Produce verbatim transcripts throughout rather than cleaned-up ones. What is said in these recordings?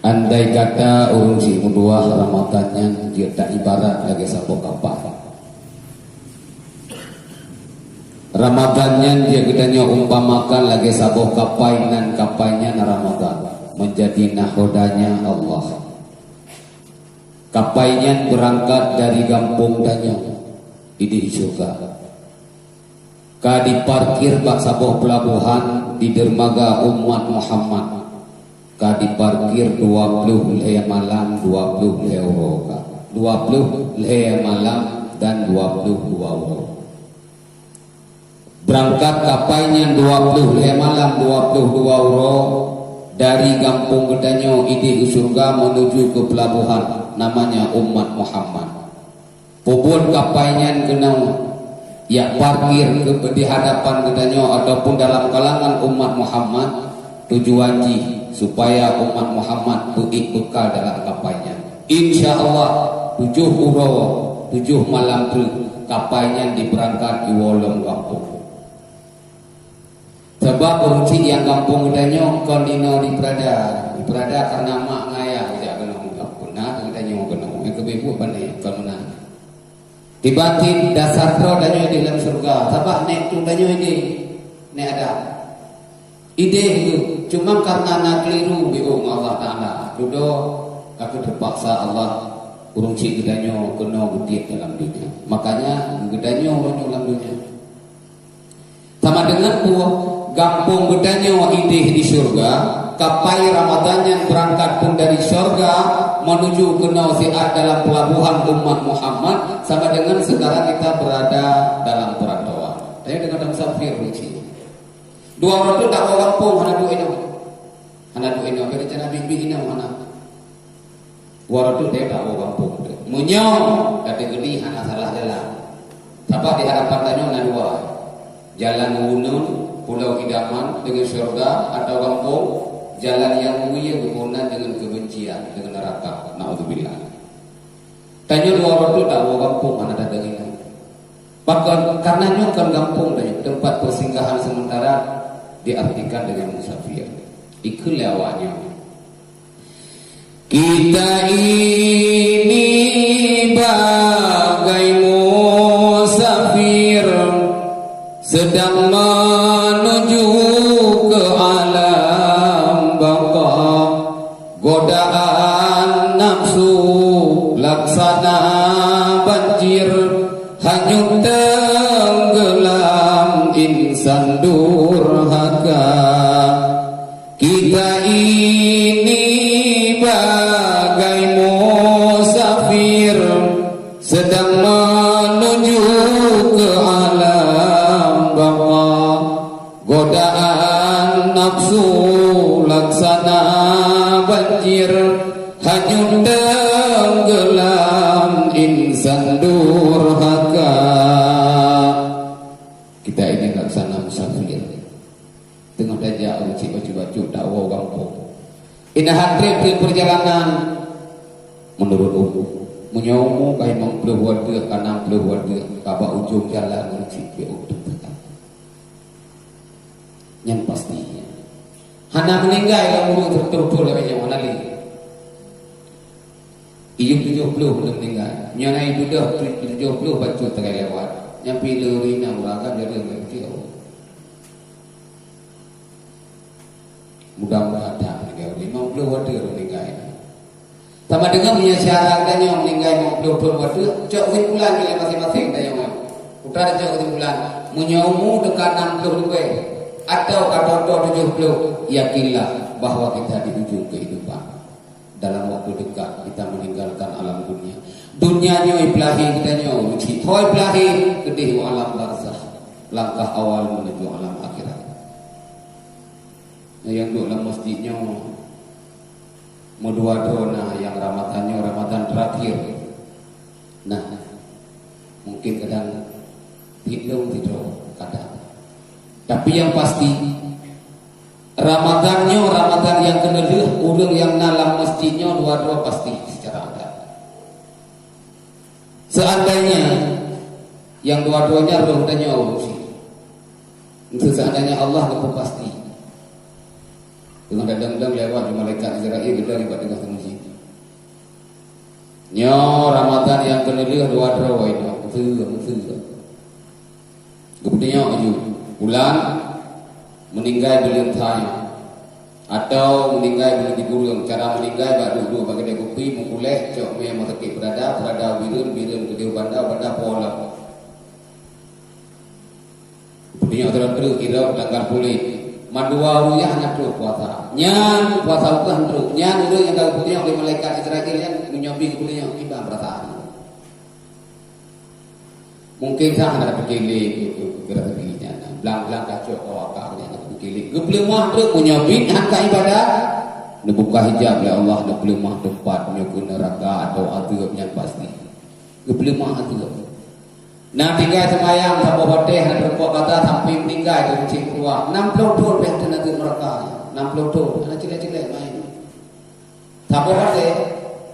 Andai kata ureuëng syiek meutuwah, Ramadhan nyan jeuet taibarat lagée saboh kapai. Ramadhan nyan jeuet geutanyoe umpamakan lagée saboh kapai, nan kapai nyan Ramadhan, menjadi nahodanya Allah. Kapai nyan beurangkat dari gampông tanyoe, idéh syeuruga. Ka diparkir bak saboh peulabohan di dermaga umat Muhammad. Ka diparkir dua ploh lhée malam, dua ploh lhée uroe ka. Dua ploh lhée malam dan dua ploh dua uroe. Beurangkat kapai nyan dua ploh lhée malam, dua ploh dua uroe dari gampông geutanyoe idéh u syeuruga meunuju keu peulabohan, namanya umat Muhammad. Peubuet kapai nyan keunoe jak parkir keu di hadapan geutanyoe ataupun dalam kalangan umat Muhammad, tujuan jih supaya umat Muhammad peuék beukal dalam kapai nyan. Insya Allah, tujoh uroe, tujoh malam treuk kapai nyan dibeurangkat iwoe lom gampông. Sabab ureuëng syiek nyang gampông geutanyoe kon inoe di Peurada. Di Peurada kareuna mak ngon ayah geujak keunoe, kon na geutanyoe keunoe. Nyang keubiet buet pane kon meunan. Tiba-tiba dasar droe tanyoe idéh lam syeuruga. Sabab nèk tu tanyoe idéh, nèk Adam. Idéh geuh, cuma kareuna na keuliru, beuôt ngon Allah Taala. Dudoe ka keuh teupaksa Allah ureuëng syiek geutanyoe keunoe geutiek dalam donya. Makanya geutanyoe meunyoe lam donya. Sama deungon peue, gampông geutanyoe idéh di syeuruga, kapai Ramadhan nyang beurangkat pun dari syeuruga meunuju keunoe siat dalam peulabohan umat Muhammad, sama deungon sekarang kita berada dalam perantauan. Tanyoe deungon musafir di sini. Dua uroe tu tak gampông hana duek inoe. Hana duek inoe, beda cana biet-biet inoe hana. Dua ratus deh tawoe gampông tu. Meunyoe gata geunie hana salah jalan. Sabab di hadapan tanyoe na dua. Jalan Wunun, Pulau Idaman deungon syeuruga atau gampông, jalan nyang mulia geubonan deungon keubencian, deungon neuraka. Naudzubillah. Tanyoe dua ratus tawoe gampông hana tadeungoe. Pakon, karena nyoe kon gampông tanyoe, tempat persinggahan sementara diartikan dengan musafir. Ikheun lé awaknyoe. Kita ini bagai musafir sedang menuju ke alam baka. Godaan nafsu laksana banjir, hanyut tenggelam insan durhaka. Kita ini bagai musafir sedang menuju ke alam baka. Godaan nafsu laksana banjir, hanyut tenggelam insan durhaka. Kita ini laksana musafir. Teungoh tajak ureuëng syiek bacut-bacut tawoe gampông. Ina han treb-treb perjalanan menurut umu. Meunyoe umu ka limong ploh watèe, ka nam ploh watèe, ka bak ujong jalan ureuëng syiek untuk datang. Nyan pasti. Hana meuninggai lam ureuëng seratus ploh lagèe nyoe hana lé. Iyup tujoh ploh lom meuninggai. Nyoe na ibeudôh tujoh ploh bacut tagai lewat. Nyan pih lé ureuëng inong ureuëng agam jadi ureuëng kecil. Mudah-mudahan tak meuninggai. Limong ploh watèe ureuëng meuninggai. Sama deungon meunyoe syarat tanyoe meuninggai limong ploh thon watèe, cok kesimpulan lé masing-masing tanyoe. Putra cok kesimpulan, meunyoe umu teuka nam ploh leubeh atau ka tô-tô tujoh ploh, yakinlah bahwa kita di ujung kehidupan. Dalam waktu dekat kita meninggalkan alam dunia. Dunia nyoe ipeulahé geutanyoe, uji. Hôi peulahé keudéh u alam barzakh, langkah awal menuju alam akhirat. Nyang duek lam masjid nyoe meudua droe na nyang Ramadhan nyoe Ramadhan terakhir. Nah, mungkin kadang tiep lôn sidroe kadang. Tapi nyang pasti, Ramadhan nyoe Ramadhan nyang keuneulheueh ureuëng nyang na lam masjid nyoe dua droe pasti secara adat. Seandainya nyang dua droe nyan roh tanyoe ureuëng syiek. Seandainya Allah geupeu pasti. Teungoh tadong-dong lewat di malaikat Israel, geudong bak teungoh teumeuji. Nyoe Ramadan nyang keuneulheueh dua droe nyoe, meuteue, meuteue. Geupeutunyok laju, pulan meuninggai buleuen Thai, atau meuninggai buleuen Tigureueng. Cara meuninggai bak duek-duek bak keudè kupi, meupuléh, cok mè meuteukik peudada, peudada bireuen, bireuen keudeh banda, banda po lom. Geupeutunyok sidroe treuk, irop langgar puléh. Mandua ureueng nyan hana trok puasa. Nyan puasa ukeue han trok. Nyan ureueng nyang ka geupeutunyok lé malaikat Israel nyan, meunyoe bi geupeutunyok, kiban peurasaan. Mungken sang hana teupiléh keu, keu, keu rezeki nyan. Blang-blang kacok awak ka nyang teupiléh. Geupeuleumah treuk meunyoe biet han ka ibadat, neubuka hijab lé Allah, neupeuleumah teumpat nyoe keu neuraka atau azeub nyan pasti. Geupeuleumah azeub. Na tinggai seumayang saboh watèe hana teurumpok kata sampai meuninggai keu cicém keuluwa. Nam ploh thon pih ateueh azeub neuraka. Nam ploh thon, hana cilek-cilek main. Saboh watèe,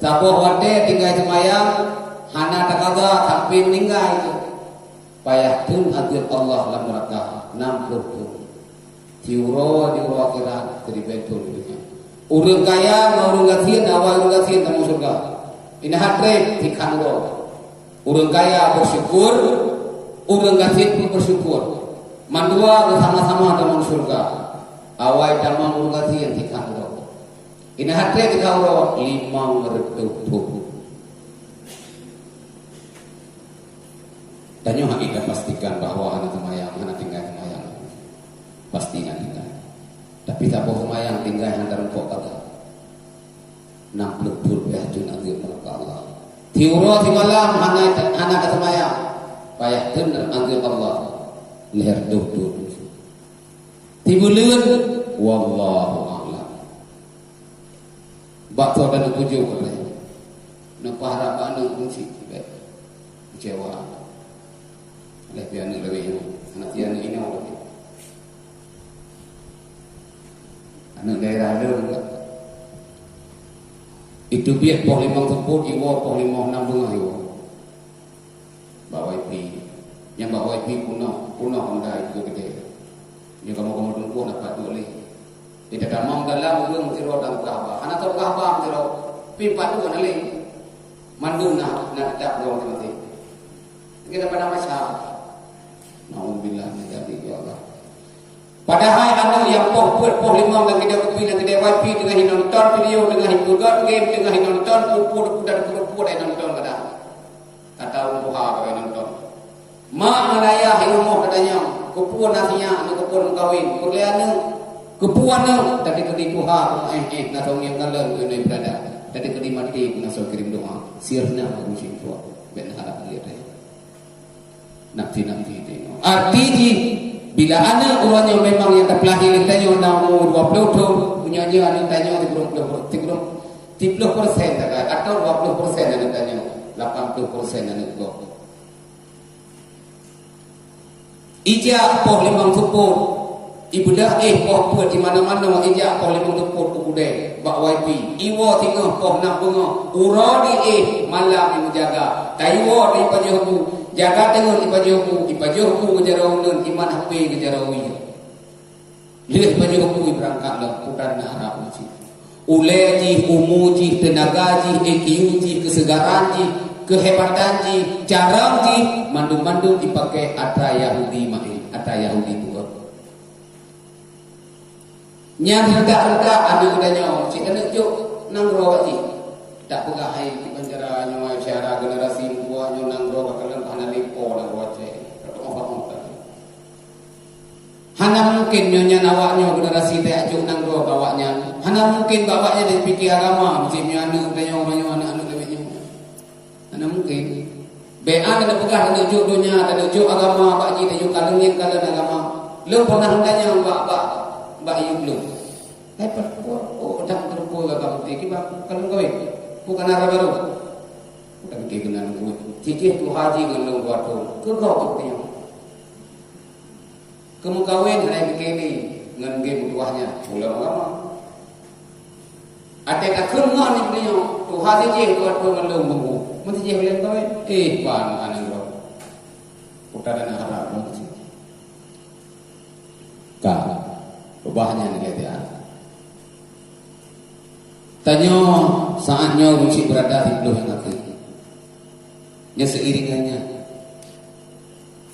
saboh watèe tinggai seumayang, hana takaza sampai meuninggai tu. Payah theun azeub Allah lam neuraka, nam ploh thon. Siuroe di uroe akhirat, siribèe thon di dônya. Ureueng kaya ngon ureueng gasien, awai ureueng gasien tamong syeuruga. Inah trép sikhan uroe. Ureueng kaya beusyukur, ureueng gasien pih beusyukur. Mandua beusama-sama tamong syeuruga. Awai tamong ureueng gasien sikhan uroe. Inah trép sikhan uroe, limong reutôh thon. Tanyoe hana tapastikan bahwa hana seumayang, hana tinggai seumayang. Pasti na tinggai. Tapi saboh seumayang tinggai hana teurumpok kata. Nam ploh thon pih ateueh azeub neuraka Allah. Siuroe simalam hana, hana taseumayang. Payah theun azeub Allah. Lhèe reutôh thon. Sibuleuen, wallahu a'lam. Bak tho dan tujoh keutai. Neupaharap bak aneuk keuci, bèk keucewa. Lheuh pi aneuk lawét nyoe, hana pi aneuk inoe lagèe. Aneuk daerah lôn ka. Iteubiet poh limong seupôt, iwoe poh limong nam beungoh iwoe. Bak Y P. Nyang bak Y P peunoh, peunoh Honda itu gede. Nyoe kamoe-kamoe teungku na patut lé. Kita tamong dalam ureueng sidroe dan peugah haba. Hana tapeugah haba sidroe. Pi patut hana lé. Mandum na, na kitab droe maséng-maséng. Kita pada masa. Nauzubillah min dzalik, ya Allah. Padahai aneuk nyang poh peuet, poh limong dan keudeh kupi dan keudeh wifi, teungoh nonton video, teungoh peugöt game, teungoh nonton puput dan puput dan nonton kadang. Kata ureueng tuha kawai nonton. Mak ngon ayah i rumoh tatanyong, keupeue na sinyak, keupeue meukawen, peureulèe aneuk, keupeue aneuk, tadi keudi tuha, eh, eh, na soe ngieng kalon keu nyoe beurada, tadi keudi maté, na soe kirém doa, sirna ureueng syiek tuha, bèk na harap dia tadi. Nafsi-nafsi tengok. Arti jih, bila aneuk uroe nyoe memang nyang tapeulahé lé tanyoe na umu dua ploh thon, meunyoe nyoe aneuk tanyoe sikureueng ploh, sikureueng siplôh persen sagai, atau dua ploh persen aneuk tanyoe, lapan ploh persen aneuk gob. Ijak poh limong seupôt, ibeudôh éh poh peuet di manoe-manoe, ijak poh limong seupôt u keudè bak wifi. Iwoe singoh poh nam beungoh, uroe di éh malam imeujaga. Taiwoe di ipajoh bu, jaga teungeut ipajoh bu, ipajoh bu geujaroe uneun, imat H P geujaroe wie. Lheueh pajoh bu ibeurangkat lom, putan na harap uji. Ulèe jih, umu jih, teunaga jih, E Q jih, keusegaran jih, keuhebatan jih, carông jih, mandum-mandum ipaké atra Yahudi maén, atra Yahudi buet. Nyan reudak-reudak aneuk geutanyoe, cit aneuk jok nanggroe awak jih. Tak peugah hai kiban cara nyoe, cara generasi muda nyoe nanggroe ka kalon hana lé po nanggroe Aceh. Ka teungoh bangon ka. Hana mungken nyoe nyan awak nyoe generasi tajak jok nanggroe bak awak nyan. Hana mungken bak awak nyan jipike agama, meusé nyoe aneuk geutanyoe, nyoe aneuk-aneuk lawét nyoe. Hana mungken. Bèk an tapeugah taneuk jok donya, taneuk jok agama bak jih, taneuk kalon nyang kalon agama. Lôn peunah tanyong bak, bak, bak yub lôn. Hai pat, oh, oh, dang teureumpue gata muté, kiban kalon kawén. Bukan arah baru. Tapi keunan buet. Cicih tuha jih ngon lôn dua thon. Keu gob teupeue. Keumeukawen hana pike lé ngon gém tuha nyan, ulôn agama. Até takheun ngon nibak nyoe, tuha sijih dua thon ngon lôn bungkôh. Meusijih ulôn kawen, éh, ban aneuk lôn. Puta dan harap lôn sijih. Ka, peubah nyan lé dia. Tanyoe saat nyoe ureueng syiek beurada siplôh nyang akhé. Nyoe seiring ngon nyan,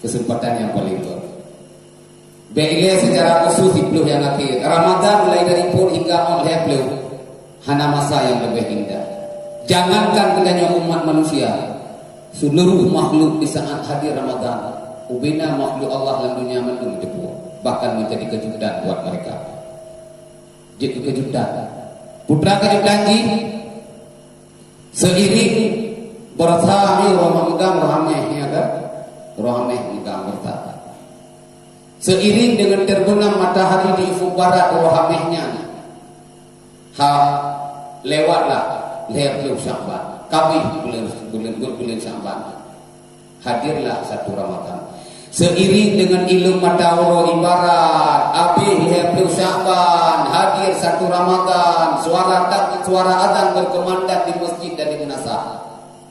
keuseumpatan nyang paleng gét. Bèk ilèe seucara khusus siplôh nyang akhé. Ramadhan mulai dari phôn hingga 'oh lhèe plôh, hana masa nyang leubeh indah. Jangankan geutanyoe umat manusia, seluruh makhluk di saat hadir Ramadhan, ubena makhluk Allah lam dunia mandum jipeu, bahkan menjadi kejutan buat mereka. Jeuet keu keujutan. Peue treuk keujutan jih, seiring beurasa mi roh meudang roh hamèh, ya kan? Roh hamèh meudang beurasa. Seiring dengan terbenam matahari di ufuk barat roh hamèh nyan, ha, lewatlah lhèe plôh Syakban. Ka abéh buleuen, buleuen, buleuen Syakban. Hadirlah satu Ramadhan. Seiring dengan ileuem mata uroe ibarat, abéh lhèe plôh Syakban, hadir satu Ramadhan, suara tak-, suara azan berkumandang di masjid dan di meunasah.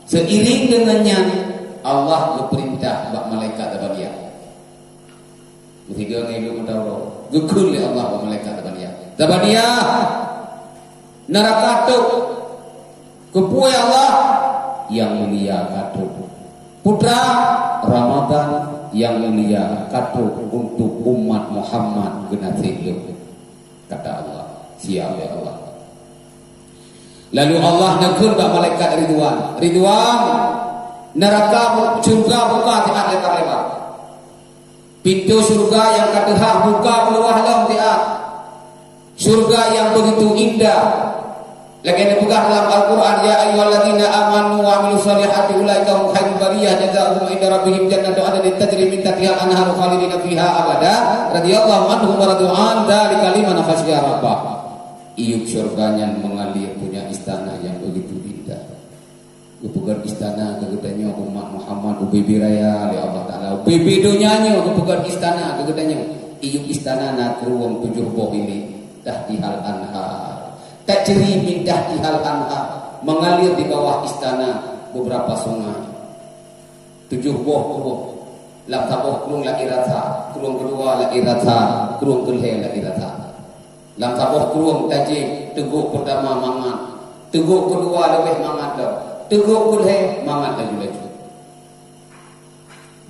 Seiring dengan nyan, Allah geupeurintah bak malaikat Zabaniah. Meusigoe ngon ileuem mata uroe, geukheun lé Allah bak malaikat Zabaniah. Zabaniah, neuraka trôk. Keupeue ya Allah? Nyang mulia ka trôk. Peue treuk? Ramadhan nyang mulia ka trôk untuk umat Muhammad geunaséh lôn, kata Allah. Siap ya Allah. Lalu Allah neukheun bak malaikat Ridwan, "Ridwan, neuraka bu-, syeuruga buka siat lebar-lebar." Pintoe syeuruga nyang ka teuhah buka meuluwah lom siat. Syeuruga nyang begitu indah. Lagèe neupeugah dalam Al-Quran, "Ya ayyuhalladzina amanu wa amilus shalihati ulaika hum khairul bariyah jazaohum inda rabbihim jannatu adnin tajri min tahtihal anharu khalidina fiha abada radhiyallahu anhum wa radu an dzalika liman khasyiya rabbah." Iup syeuruga nyan mengalir punya istana yang begitu indah. Geupeugöt istana keu geutanyoe umat Muhammad ubé-bé raya lé Allah Taala. Ubé-bé donya nyoe geupeugöt istana keu geutanyoe. Iup istana na krueng tujoh boh ilek, tahtihal anhar. Tajri min tahtihal anhar, mengalir di bawah istana beberapa sungai. Tujoh boh krueng. Lam saboh krueng laén rasa, krueng keudua laén rasa, krueng keulhèe laén rasa. Lam saboh krueng tajép, teugok peurtama mangat, teugok keudua leubeh mangat lom, teugok keulhèe mangat laju-laju.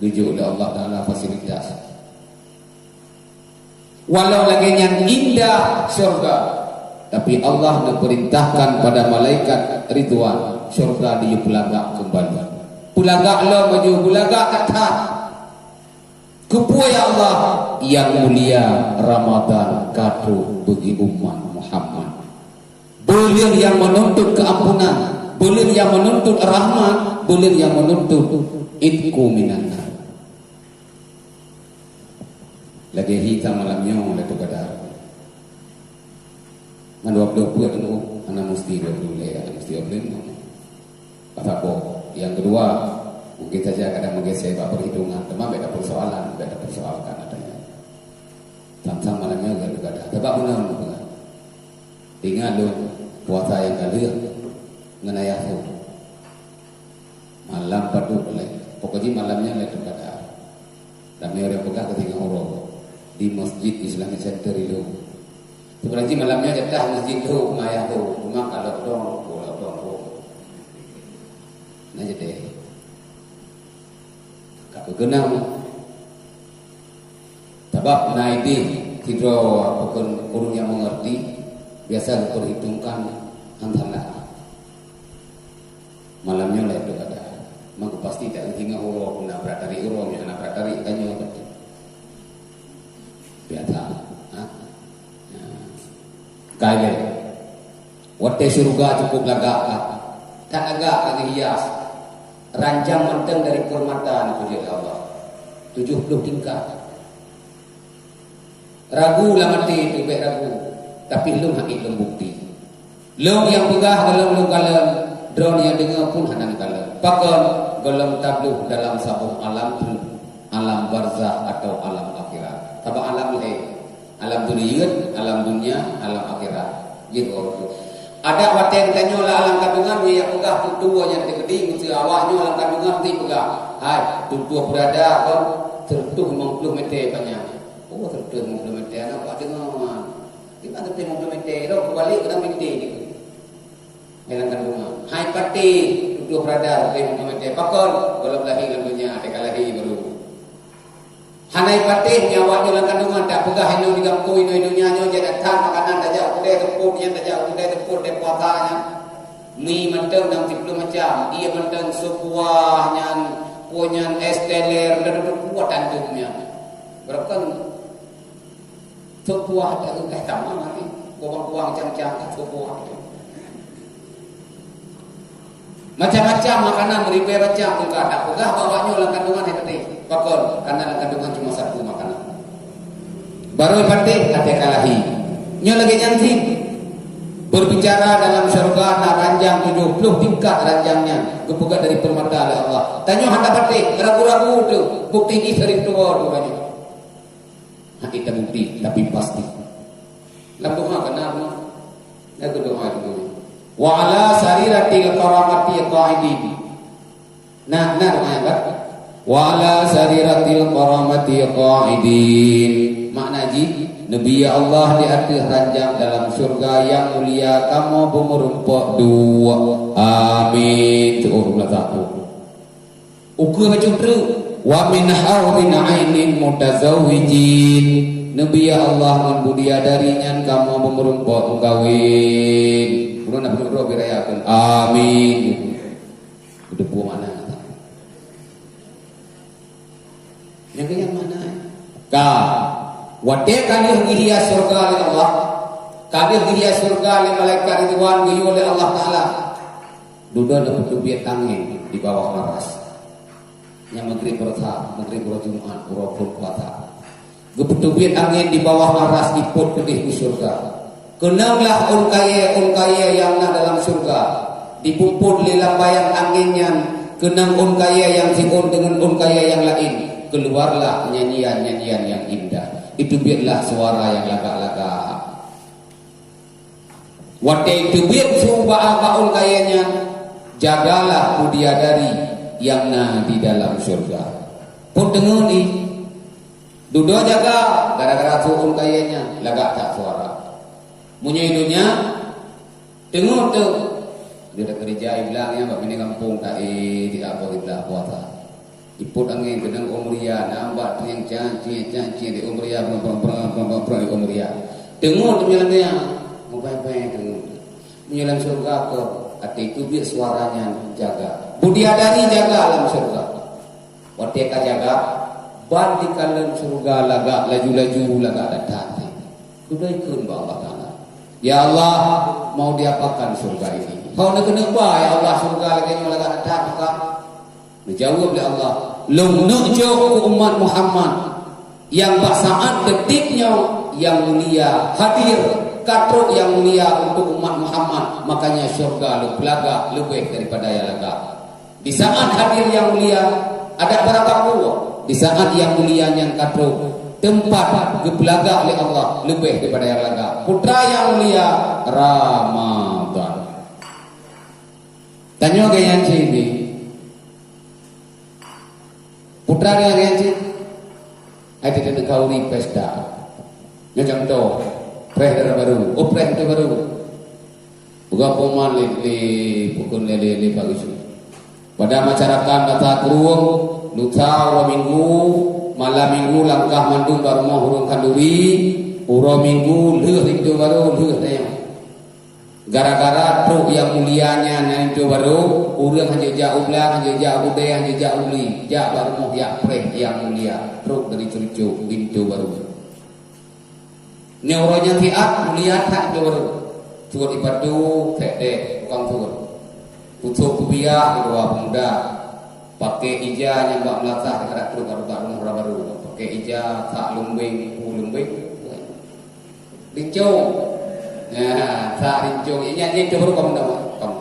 Geujok lé Allah Taala fasilitas. Walau lagèe nyan indah syeuruga, tapi Allah neupeurintahkan pada malaikat Ridwan, syeuruga jiyue peulagak keumbali. Peulagak lom laju, peulagak that-that. Keupeue ya Allah? Nyang mulia Ramadhan ka trôk bagi umat Muhammad. Buleuen nyang meununtut keuampunan, buleuen nyang meununtut rahmat, buleuen nyang meununtut itqu minan nar. Lagèe hi that malam nyoe Lailatul Qadar. Ngon dua ploh peuet nyoe, hana meusti dua ploh lhèe, hana meusti dua ploh limong. Pasal boh. Nyang keudua, mungken saja kadang meugeusé bak peuhitungan, teuma bèk tapeursoalan, bèk tapeursoalkan adanya. Tantang malam nyoe Lailatul Qadar. Sabab meunan, meunan. Ingat lôn, puasa nyang ka lheueh ngon ayah lôn. Malam padub lé. Pokok jih malam nyan Lailatul Qadar. Ramé ureueng peugah keu singoh uroe di Masjid Islamic Center ilôn. Sebenarnya malam nyan jatah masjid tu, rumah ayah tu. Cuma kalau dong, kalau dong, dong. Nah, jadi. Ka keukeunang. Sabab na idéh sidroe pakon ureueng nyang meungerti, biasa geupeurhitongkan han salah. Malam nyoe Lailatul Qadar. Maka pasti tak geutinggai uroe, na brat tarék uroe, na brat tarék tanyoe. Biasa. Ha? Ya. Ka ilèe. Watèe syeuruga cukup lagak that. That lagak ka geuhias. Ranjang mantong dari peurmata neupeujeuet lé Allah. Tujoh ploh tingkat. Ragu lam até teuh bèk ragu, tapi lôn hana lôn bukti. Lôn nyang peugah gohlom lôn kalon, droeneuh nyang deungö pun hana neukalon. Pakon? Gohlom tabloh dalam saboh alam treun, alam barzakh atau alam akhirat. Sabab alam lhèe. Alam dunia, alam dunia, alam akhirat. Jeuet ureueng tu. Adak watèe geutanyoe lam alam kandungan, meunyo peugah peutua nyang teukeudi, meuseu awak nyoe lam kandungan, meusti peugah, "Hai, tutoe beurada kon seratus lima puluh meter panyang." Oh, seratus lima puluh meter, aneuk bak deungon. Di mana seratus lima puluh meter? Dah keubalek keunan meter ni. Lam kandungan. Hai patéh, tutoe peurada, patéh muka maté. Pakon? Gohlom lahé lam donya, teuka lahé baru. Hana patéh nyan awak nyoe lam kandungan, tak peugah inoe di gampông, inoe donya nyoe, jak datang makanan, tajak u keudè seupôt nyan, tajak u keudè seupôt, tajak puasa nyan. Mi mantong nam siplôh macam, ie mantong, sop buah nyan, peue nyan, es teler, dan kuat tanjong nyan. Barokon. Sop buah, eh, tamah mati. Kuang-kuang cang-cang, sop buah. Macam-macam makanan, ribèe macam, peugah tak peugah bak awak nyoe lam kandungan hai patéh. Pakon? Karena lam kandungan cuma satu makanan. Baru patéh, teuka lahé. Nyoe lagèe nyan cit. Berbicara dalam syurga na ranjang tujoh ploh tingkat ranjang nyan, geupeugah dari peurmata lé Allah. Tanyoe hana patéh, ragu-ragu tu, bukti jih dari tuha tu banyak. Hana teubukti, tapi pasti. Lam doa kan na, na doa tu. Wa ala sariratil karamati qa'idin. Nah, nah, doa nyan kan? Wa ala sariratil karamati qa'idin. Makna jih, Nabi ya Allah di ateueh ranjang dalam syurga nyang mulia kamoe beumeurumpok duek. Amin. Tuh, ulah takut. Ukeue bacut treuk. Wa min haurin ainin mutazawwijin. Nabi ya Allah ngon bidadari nyan kamoe beumeurumpok meukawen. Ulôn na beudroe birayakan. Amin. Udah buah mana? Nyang keu nyang mana? Ka. Watèe ka lheueh geuhias syurga lé Allah, ka lheueh geuhias syurga lé malaikat Ridwan geuyue lé Allah Taala. Dudoe neupeuteubiet angén di bawah aras. Nyang maghrib beureusa, maghrib uroe Jumat, uroe phon puasa. Geupeuteubiet angén di bawah aras, ipot keudeh u syurga. Keunong lah ôn kayèe, ôn kayèe nyang na dalam syurga. Dipumpot lé lambayan angén nyan, keunong ôn kayèe nyang siôn deungon ôn kayèe nyang laén. Keuluarlah nyanyian-nyanyian nyang indah. Iteubietlah suara nyang lagak-lagak. Watèe teubiet su bak, bak ôn kayèe nyan, jagalah bidadari nyang na di dalam syurga. Peuteungeut jih, dudoe jaga gara-gara su ôn kayèe nyan lagak that suara. Meunyoe donya, teungeut teuh, dia dah kerja iblang nyang bak binéh gampông taé di abah iblang puasa. Ipot angén keunong ôn meuria, na bak trieng cang-cieng, cang-cieng di ôn meuria, brang, brang, brang, brang, brang, brang, di ôn meuria. Teungeut meunyoe lam donya, meubai-bai teungeut. Meunyoe lam syurga keu, até teubiet suara nyan jaga. Bidadari jaga lam syurga. Watèe ka jaga, ban dikalon syurga lagak laju-laju lagak datang. Dudoe kheun bak Allah Taala, "Ya Allah, mau diapakan syurga ini?" Ho neukeuneuk ba, ya Allah, syurga lagèe nyoe lagak that-that maka? Neujaweueb lé Allah, "Lôn neuk jok keu umat Muhammad nyang bak saát detik nyoe nyang mulia hadir, ka trok nyang mulia untuk umat Muhammad, makanya syurga lôn peulagak leubeh daripada nyang lagak." Di saat hadir nyang mulia, ada barang baku. Di saat nyang mulia nyan ka trok, teumpat geupeulagak lé Allah leubeh daripada nyang lagak. Putra nyang mulia, Ramadan. Tanyoe keu nyan cit. Putra nyan cit. Hai teudeungoe khauri pesta. Nyoe contoh, preh dara barô. Oh, preh dara barô. Buka pengumuman lé, lé, pukon lé, lé, lé Pak Gusui. Pada masyarakat Data Krueng, lusa uroe Minggu, malam Minggu langkah mandum bak rumoh ureueng khanduri, uroe Minggu lheueh linto barô, lheueh nyan. Gara-gara trok nyang mulia nyan, nyan linto barô, ureueng hanjeuet jak u blang, hanjeuet jak u keudè, hanjeuet jak u bli, jak bak rumoh jak preh nyang mulia, trok dari cucok linto barô. Nyoe uroe nyan siat mulia that nyoe. Suet ipatu, sek deh, tukang suet. Pusok kupiah, keudua peumuda. Paké ija nyang bak meulasah, dikadak trok bak rumoh ureueng barô. Paké ija, sak lumbeng, pu lumbeng. Rincong. Nah, sak rincong. Ingat nyan tu baru kamu nama. Kamu.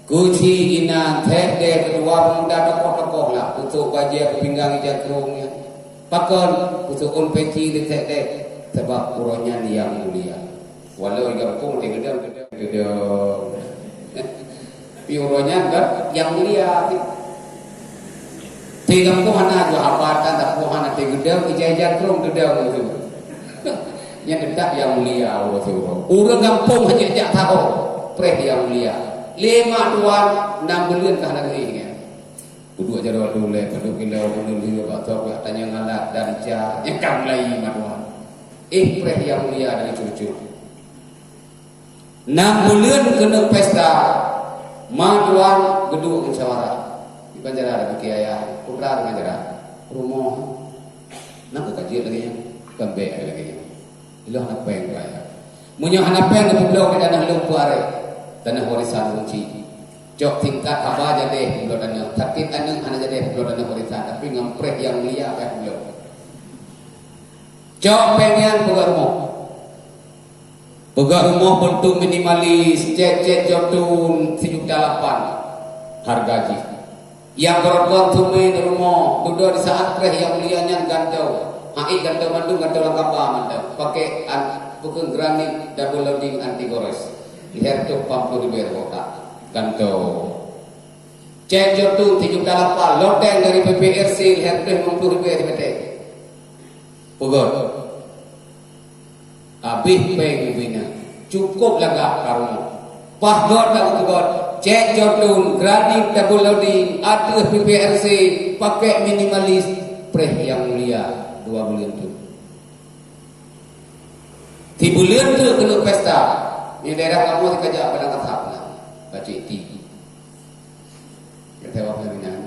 Kuci inan sek deh keudua peumuda tokoh-tokoh lah, pusok bajèe keu pinggang ija krông nyan. Pakon pusok ôn peci lé sek deh, sabab uroe nyan nyang mulia. Walau di gampông teugeudong, geudong, geudong. Tapi uroe nyan kan nyang mulia. Di gampông hana jua hambatan, tapi hana teugeudong, ija-ija krông geudong tu. Nyan teutap nyang mulia uroe siuroe. Ureueng gampông hana jak saho. Preh nyang mulia. Lé mak tuan, nam buleuen ka hana geuéh nyan. Peuduek jaroe tulèe, peuduek kilo, peuduek lheueh, bak thok, bak tanyong alat, dan ca, nyang ka mulai mak tuan. Éh, preh nyang mulia dari cucu. Nam buleuen keuneuk pesta, mak tuan geuduek musyawarah. Di Banjarah ada pikir ayah, putra di Banjarah. Rumoh. Nak ka jeuet lagèe nyan, kan bèk lagèe nyan. Ilôn hana péng bayar. Meunyoe hana péng, geupeubloe di tanoh lôn peuaré, tanoh warisan ureueng chik. Cok tingkat haba jadeh peubloe tanoh, sakét aneuk hana jadeh peubloe tanoh warisan, tapi ngon preh nyang mulia payah peubloe. Cok péng nyan peugöt rumoh. Peugöt rumoh beuntuk minimalis, cét-cét jotun sijuta lapan harga jih. Nyang beurot-rot teumé di rumoh, dudoe di saat preh nyang mulia nyan gantoe. Hai gantoe mandum, gantoe lam kaba mandum. Paké an-, pakon granit double loading anti gores. Lhèe reutôh pamploh ribèe kotak. Gantoe. Cét jotun sijuta lapan, loteng dari P P R C lhèe reutôh limong ploh ribèe sibatèe. Peugöt. Habéh péng ubé nyan. Cukôp lagak ka rumoh. Paih göt lagak peugöt. Cét jotun, granit double loading, ateueh P P R C, paké minimalis, preh nyang mulia, dua buleuen teuk. Sibuleuen teuk keuneuk pesta. Di daerah kamoe sikajak padang asap na. Bacut ti. Kata awak pelaminan.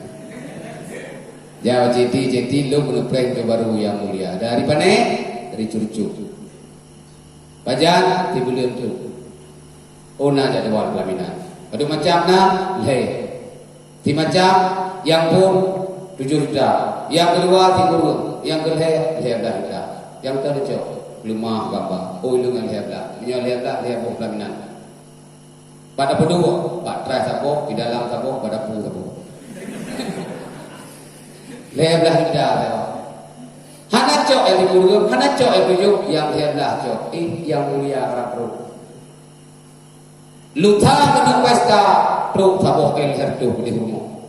Jaweueb citi, citi lôn keuneuk preh pintoe barô nyang mulia. Dari pané? Dari Curucuk. Pajan? Sibuleuen teuk. Oh, na jadwal pelaminan. Padum macam na? Lhèe. Simacam, nyang phôn tujoh juta. Nyang keudua sikureueng. Nyang keulhèe lhèe blah juta. Nyang keuneuk cok, leumah gamba. Oh, lôn nyang lhèe blah. Meunyoe lhèe blah, lhèe boh pelaminan. Bak dapur dua, bak trai saboh, di dalam saboh, bak dapur saboh. Lhèe blah juta saboh. Hana cok nyang di ureueng, hana cok nyang tujoh, nyang lhèe blah cok. Ih, nyang mulia rab rot. Lusa keuneuk pesta, trok saboh L R tu di rumoh.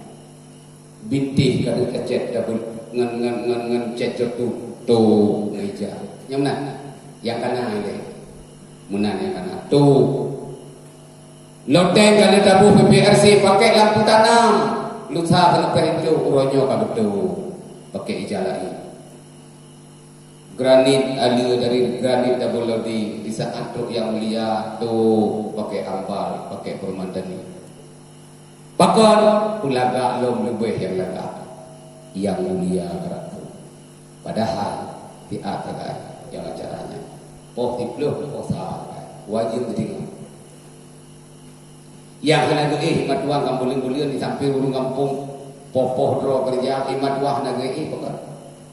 Bintéh ka deuh tacét dabeuet ngon, ngon, ngon, ngon cét jotun, tu meja. Nyang meunan, nyang kana ilèe. Meunan nyang kana. Tu. Loteng ka lheueh taboh P P R C, paké lampu tanam. Lusa keuneuk peuhintô, uroe nyoe ka beutôi. Paké ija laén. Granit aleue dari granit double loading, di saat trok nyang mulia, tu paké ambal, paké permanteni. Pakon peulagak lom leubeh nyang lagak, nyang mulia karab tu. Padahal siat sagai nyang acara nyan. Poh siplôh, poh sa sagai. Wajéb geudeungoe. Nyang hana geuéh, imat tuan, ka buleuen-buleuen di sampéng ureueng gampông, poh-poh droe keureuja, imat tuan hana geuéh, pakon?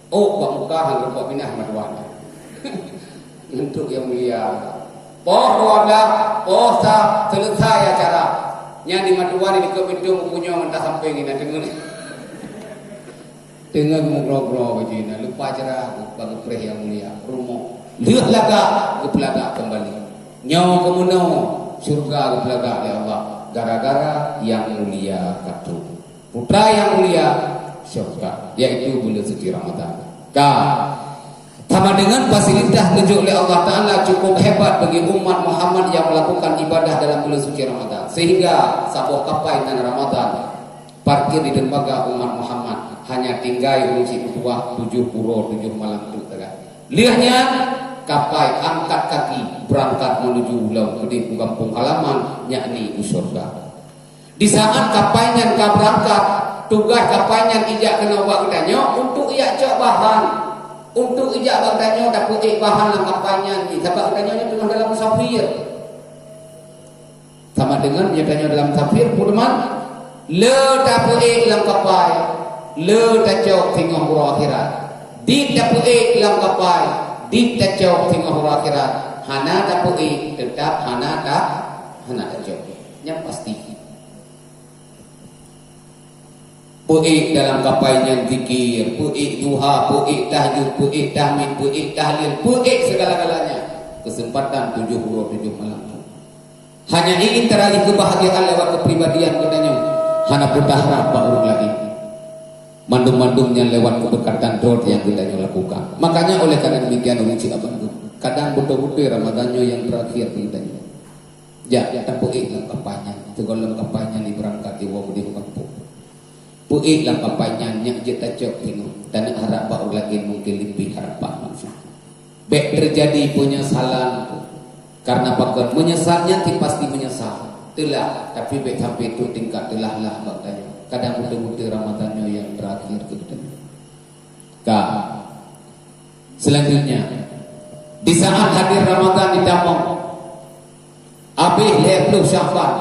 Oh, bak muka han reupok pinah imat tuan. Untuk nyang mulia. Poh dua blah, poh sa, seuleusai acara. Nyan imat tuan di dikeue pintoe meupunyong mantah sampéng inan deungon. Teungoh meugroe-groe bak jih na, lupa cara bak geupreh nyang mulia, rumoh. Lheueh lagak, geupeulagak keumbali. Nyoe keumeunoe, syeuruga geupeulagak lé Allah gara-gara nyang mulia ka trok. Putra nyang mulia, syeuruga, yaitu buleuen suci Ramadan. Ka. Sama dengan fasilitas geujok lé Allah Taala cukup hebat bagi umat Muhammad yang melakukan ibadah dalam bulan suci Ramadan, sehingga saboh kapai nan Ramadan parkir di dermaga umat Muhammad, hanya tinggai ureueng cit meutuah tujoh uroe tujoh malam teuk sagai. Lheueh nyan, kapai angkat kaki berangkat menuju lom keudeh u gampông halaman, yakni u syeuruga. Di saat kapai nyan ka beurangkat, tugaih kapai nyan ijak keunoe bak geutanyoe untuk ijak cok bahan. Untuk ijak bak geutanyoe tapeuék bahan lam kapai nyan jih, sabab geutanyoe nyoe teungoh dalam musafir. Sama dengan geutanyoe dalam musafir, peue teuma? Le tapeuék lam kapai, le tacok singoh uroe akhirat. Dit tapeuék lam kapai, dit tacok singoh uroe akhirat. Hana tapeuék, teutap hana ta-, hana tacok. Nyan pasti. Peuék dalam kapai nyan zikir, peuék duha, peuék tahajud, peuék tahmid, peuék tahlil, peuék segala-galanya. Kesempatan tujoh uroe tujoh malam tu. Hanya ingin taraih kebahagiaan lewat kepribadian geutanyoe. Hana peue taharap bak ureueng laén. Mandum-mandum nyan lewat keberkatan droe nyang geutanyoe lakukan. Makanya oleh karena demikian, ureueng cit abang tu, kadang beutôi-beutôi Ramadan nyoe nyang terakhir bagi geutanyoe. Jak, jak tapeuék lam kapai nyan. Sigohlom kapai nyan jibeurangkat jiwoe keudéh u gampông. Peuék lam kapai nyan, nyak jeuet tacok singoh. Taneuk harap bak ureueng laén mungken leubeh harapan manusia. Bék teujadi peunyesalan. Kareuna pakon? Meunyeusal nyan cit pasti meunyeusal. Teulah, tapi bék sampai trok tingkat teulah-lah bak tanyoe. Kadang beutôi-beutôi Ramadhan nyoe nyang terakhir keu geutanyoe. Ka. Selanjutnya, di saat hadir Ramadhan ditamong, habéh lhèe ploh Sya'ban,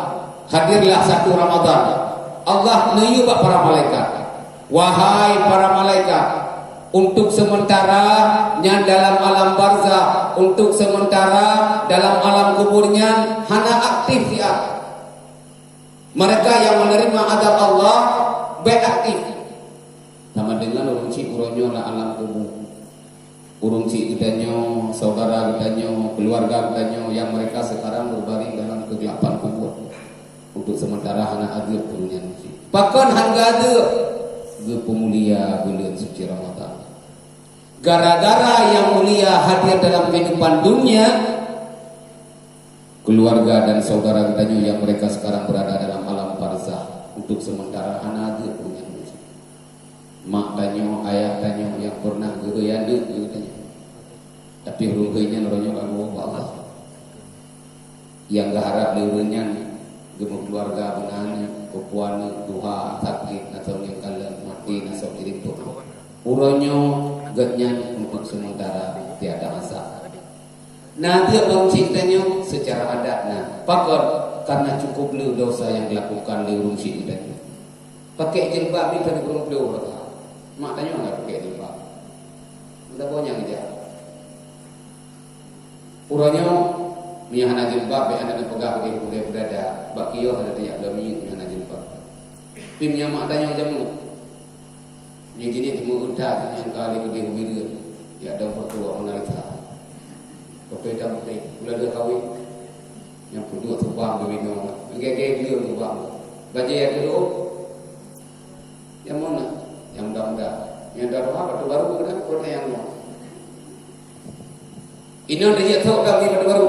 hadirlah satu Ramadhan. Allah neuyue bak para malaikat, "Wahai para malaikat, untuk sementara nyan dalam alam barzakh, untuk sementara dalam alam kubur nyan hana aktif siat." Mereka yang menerima azab Allah, bék aktif. Sama dengan ureueng chik uroe nyoe lam alam kubu. Ureueng chik geutanyoe, saudara geutanyoe, keluarga geutanyoe yang mereka sekarang berbaring dalam kegelapan kubur. Untuk sementara hana azeub ureueng nyan. Pakon hana azeub? Geupeumulia buleuen suci Ramadan. Gara-gara yang mulia hadir dalam kehidupan dunia, keluarga dan saudara geutanyoe yang mereka sekarang berada dalam alam barzakh, untuk sementara hana azeub ureueng nyan. Mak tanyoe, ayah tanyoe yang pernah geuhôi aneuk geutanyoe. Tapi ureueng hôi nyan uroe nyoe ka geuwoe bak Allah. Nyang geuharab lé ureueng nyan geumeukeuluwarga beuna aneuk, peue-peue aneuk tuha, sakét, na soe ngieng kalon, maté, na soe kirém peuet. Uroe nyoe geuhnyan untuk sementara tiada masalah. Na teuk ureueng chik tanyoe secara adat na. Pakon? Karena cukup le dosa yang dilakukan lé ureueng chik tanyoe. Pakai jilbab ni keuneuk ureueng peuleueh rata. Mak tanyoe hana pakai jilbab. Meusaboh nyang jak. Uroe nyoe, meunyoe hana jilbab, bék hana neupeugah udeh-udeh beudada. Bak kios hana tajak bloe minyeuk meunyoe hana jilbab. Tapi meunyoe mak tanyoe jameun, nyoe jinih teumeuuta nyang ka lé udeh u Bireuen, jak dong peutuah Mona Lisa. Pakai itam putéh, ulah lheueh kawén. Nyang peuduek tubang geubinoe, gèt-gèt gleueng tubang. Bajèe nyang keudua, nyang meunan, nyang muda-muda. Nyang daruha batu baru keunan, keunan nyang meunan. Inong dijak thok dam di batu baru.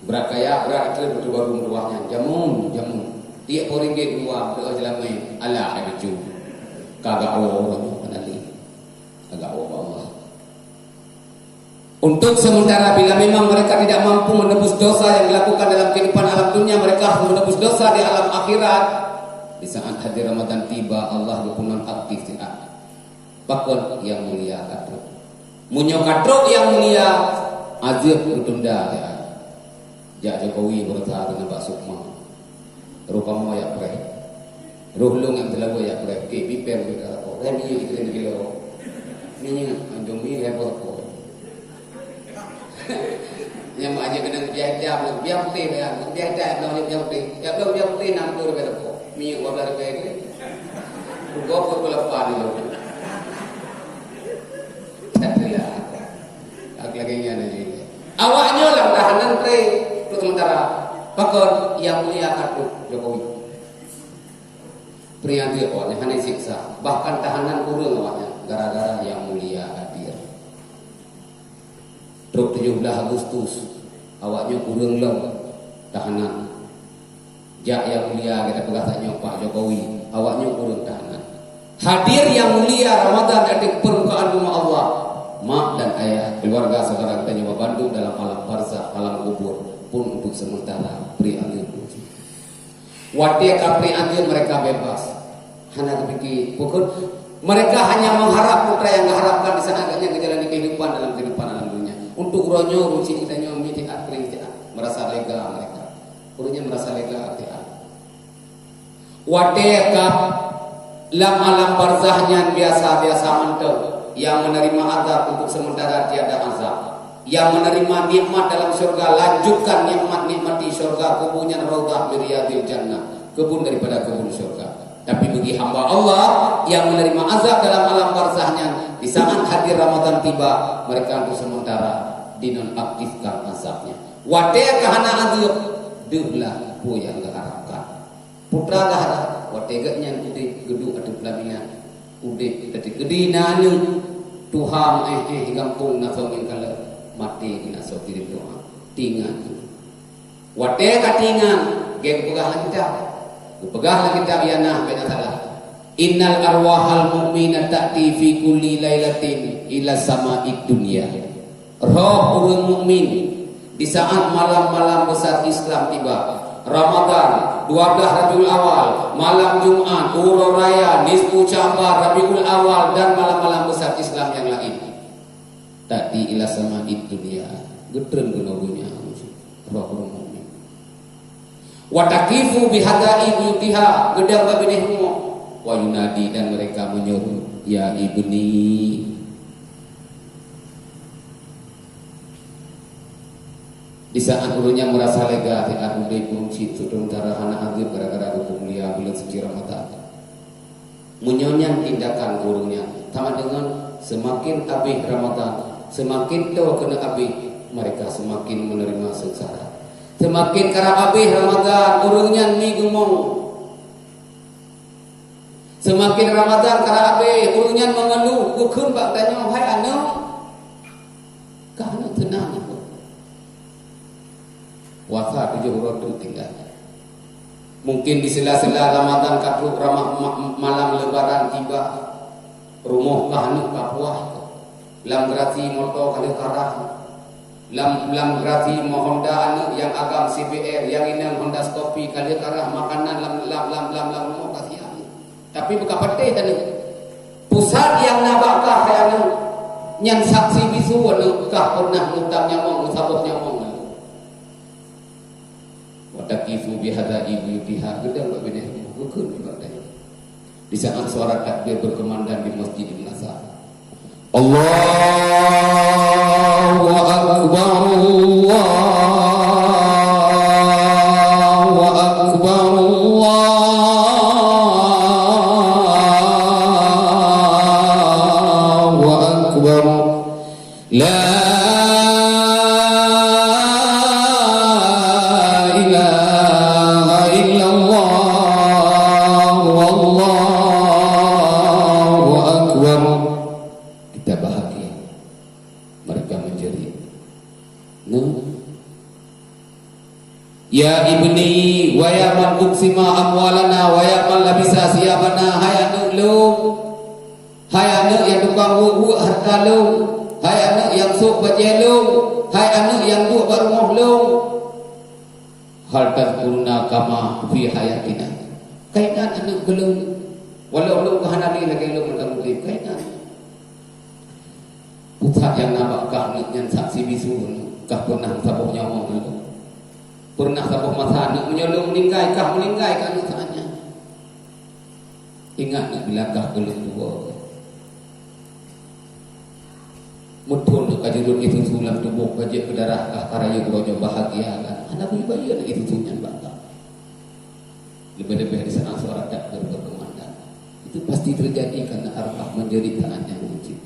Brat kaya, brat keu batu baru meutuah nyan. Jameun, jameun. Tiep peuet ringgit dua, doa seulamé. Alah, hai cucu. Kagak woe, kenali. Kagak woe bak Allah. Untuk sementara, bila memang mereka tidak mampu menebus dosa yang dilakukan dalam kehidupan alam dunia, mereka harus menebus dosa di alam akhirat. Di saat hadir Ramadan tiba, Allah geupeunonaktif siat. Pakon? Yang mulia ka trok. Meunyoe ka trok yang mulia, azeub geutunda siat. Jak Jokowi beureusaha keunan bak Sukma. Roh kamoe jak preh. Roh lôn nyang teulabui jak preh. Oke, bipèe beu ka lakoe. Rem ié ikeu kilo. Minyeuk, anjong mi level ko. Nyang mak aja keunan biaya hitam, biaya putih ya. Biaya hitam, biaya putih. Ya, biaya putih enam puluh ribu lakoe. Minyeuk dua belas ribu lagi. Dua puluh lapan kilo. Tak adalah. Aku lagi nyan aja. Awak nyoe lam tahanan tré untuk sementara. Pakon? Yang mulia ka trok, Jokowi. Peuingat awak nyan hana siksa. Bahkan tahanan kureueng awak nyan gara-gara yang mulia hadir. Trok tujoh belas Agustus, awak nyoe kureueng lom tahanan. Jak yang mulia, kita peugah tanyoe Pak Jokowi, awak nyoe kureueng tahanan. Hadir yang mulia Ramadan di permukaan rumah Allah. Mak dan ayah, keluarga saudara kita nyoe bandum dalam alam barzakh, alam kubur, pun untuk sementara bri aneuk. Watèe ka bri aneuk mereka bebas. Hana teupike, pokok mereka hanya mengharap putra yang diharapkan di saat geuhnyan geujalani kehidupan dalam kehidupan alam dunia. Untuk uroe nyoe, ruci kita nyoe mi tiat, kering tiat, merasa lega mereka. Ureueng nyan merasa lega tiat. Watèe ka lam alam barzakh nyan biasa-biasa mantong, yang menerima azab untuk sementara tiada azab, yang menerima nikmat dalam syurga lanjutkan nikmat, nikmati syurga, kubu nyan raudhah min riyadhil jannah, kebun daripada kebun syurga. Tapi bagi hamba Allah yang menerima azab dalam alam barzakh nyan, di saat hadir Ramadan tiba, mereka untuk sementara dinonaktifkan azabnya. Watèe ka hana azeub, deuhlah peue nyang geuharapkan. Putra geuharap, watèe geuhnyan udép geuduek ateueh peulaminan. Udép teukeudi na aneuk, tuha meu'éh-éh di gampông na soe ngieng kalon. Maté keunan soe kirém doa. Tingat. Watée ka tingat, geupeugah lam kitab. Geupeugah lam kitab, ya nah, bèk na salah. "Innal arwahal mu'mina ta'ti fi kulli lailatin ila sama'id dunya." Roh ureuëng mukmin di saat malam-malam besar Islam tiba, Ramadan, dua belas Rabiul Awal, malam Jumat, uroe raya, nisfu Sya'ban, Rabiul Awal, dan malam-malam besar Islam yang lain. Ta'ti ila sama'id dunya, geutreun keunoe donya, roh ureuëng mukmin. Wa taqifu bihadaiqi buyutiha, geudong bak binéh rumoh. Wa yunadi, dan mereka meunyeru, "Ya ibni." Di saat ureuëng nyan meurasa lega, siat udép ureuëng cit, seuteuntara hana ageueb gara-gara geupeumulia buleuen suci Ramadhan. Meunyoe nyan tindakan ureuëng nyan, sama deungon seumaken abéh Ramadhan, seumaken toe keuneuk abéh, mereka seumaken meuneurima seungsara. Seumaken karab abéh Ramadhan, ureuëng nyan mi geumong. Seumaken Ramadhan karab abéh, ureuëng nyan meungeuluh, geukheun bak tanyoe, "Hai aneuëk, kah aneuëk teunang." Puasa tujoh uroe teuk tinggai. Mungken di sela-sela Ramadhan ka trok, rama-, ma-, malam Lebaran tiba, rumoh kah aneuëk ka puih, lam garasi moto ka lheueh karah, lam, lam garasi mo-, Honda aneuëk nyang agam C B R, nyang inong Honda Scorpio ka lheueh karah, makanan lam, lam, lam, lam, lam rumoh ka siap. Tapi beuka patéh aneuëk. Pusat nyang na bak kah hai aneuëk, nyan saksi bisu aneuëk kah pernah meutam nyawöng, meusaboh nyawöng aneuëk. Wa taqifu bihadaiqi buyutiha, geudong bak binéh rumoh, geukheun nibak tanyoe. Di saat suara takbir berkumandang di Masjidil Hasan. Allahu Akbar, Allahu Akbar, Allahu Akbar. La ilaha illallah, wallahu akbar. Kita bahagia. Mereka menjerit. Nah. Ya ibni, wa ya man uqsima amwalana, wa ya man labisa siyabana, hai aneuëk lôn, hai aneuëk nyang tukang weuek-weuek hareuta lôn, hai aneuëk nyang sôk bajée lôn, hai aneuëk nyang duek bak rumoh lôn. Hal tadhkuruna kama fi hayatina. Ka ingat aneuëk keu lôn, walau lôn ka hana lé lagée lôn mantong udép, ka ingat. Pusat nyang na bak kah aneuëk nyan saksi bisu, kah pernah saboh nyawöng aneuëk. Pernah saboh masa aneuëk meunyoe lôn meuninggai, kah meuninggai keu aneuëk saát nyan. Ingat aneuëk bila kah keu lôn tuwoe. Meuthon aneuëk ka jeuet ié susu lam tuboh, ka jeuet keu darah, kah ka rayeuk uroe nyoe bahagia kan. Hana beu-ié aneuëk ié susu nyan bak kah. Leubeh-leubeh di saat suara takbir berkumandang. Itu pasti terjadi karena arwah menjerit saat nyan meucit.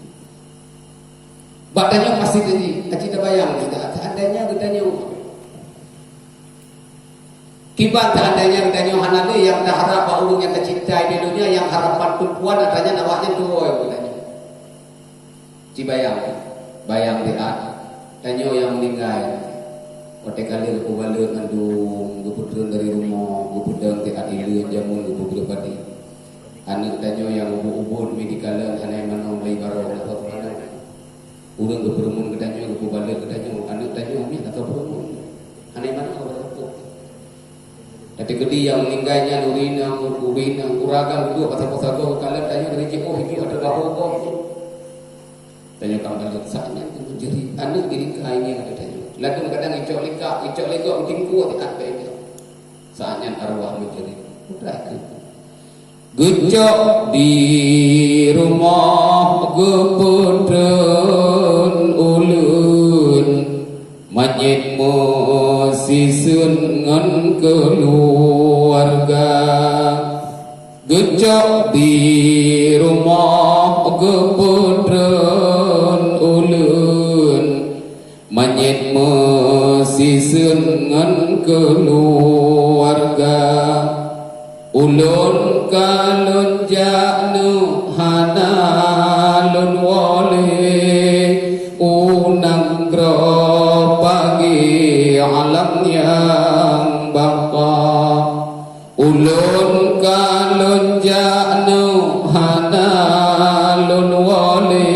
Bak tanyoe pasti terjadi. Aci tabayang kita, seandainya geutanyoe. Kiban seandainya geutanyoe hana lé nyang taharap bak ureuëng nyang tacintai di donya, nyang harapan tumpuan atanya awaknyan tuwoe geutanyoe. Ci bayang, bayang siat, tanyoe nyang meuninggai, watée ka lheueh geupeubalot mandum, geupeutreun dari rumoh, geupeudong siat ileuen jameun geupeubeuet padé. Aneuëk tanyoe nyang ubon-ubon mi dikalon hana manoe lé barô atau peurumoh. Ureuëng geupeureumeun geutanyoe geupeubalot geutanyoe, aneuëk tanyoe mi atau peurumoh. Hana manoe atau peurumoh. Tapi keudi nyang meuninggai nyan ureuëng inong, ureuëng inong, ureuëng agam geuduek pasagoe-sagoe geukalon tanyoe dari jiôh hidup atau bahô gob. Tanyoe ka balot saát nyan keu menjerit aneuëk di lingka inong geutanyoe. Ladôm kadang icok likak, icok ligok geutingkue siat bak inong. Saát nyan arwah menjerit. Putra keu. Geucok di rumoh geupeutreun ulôn, manyét meusiseuen ngon keuluwarga. Geucok di rumoh geupeutreun ulôn, manyét meusiseuen ngon keuluwarga. Ulôn ka lôn jak neuh hana lôn woe lé u nanggroe Nanggroe pagi alam nyang baka. Ulôn ka lôn jak nyoe hana lôn woe lé,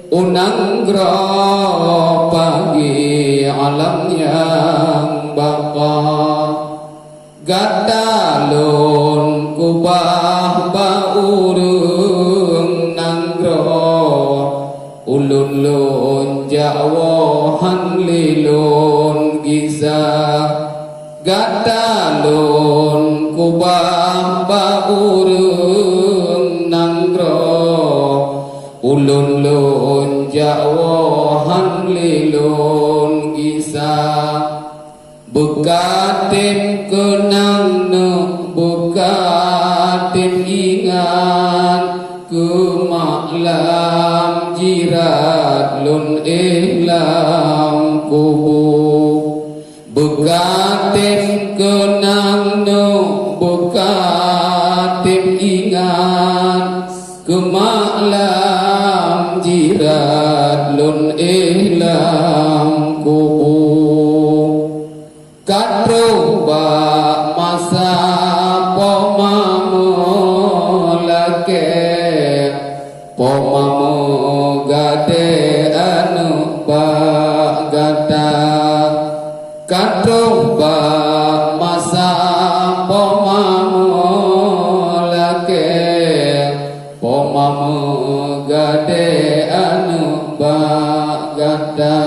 u nanggroe pagi alam nyang baka. Gata lôn keubah bak ureuëng nanggroe, ulôn lôn jak woe hán lé lôn gisa. Gata lôn keubah bak ureuëng nanggroe, ulôn lôn jak woe hán lé lôn gisa. Beukatem keunang neuk, beukatem ingat, keu mak lam jirat lôn éh lam kubu. Beukatem keunang neuk, beukatem ingat, keu mak lam jirat lôn éh lam kubu. Ka troh bak masa po mama lakée, po mama gadée aneuëk bak gata. Ka troh bak masa po mama lakée, po mama gadée aneuëk bak gata.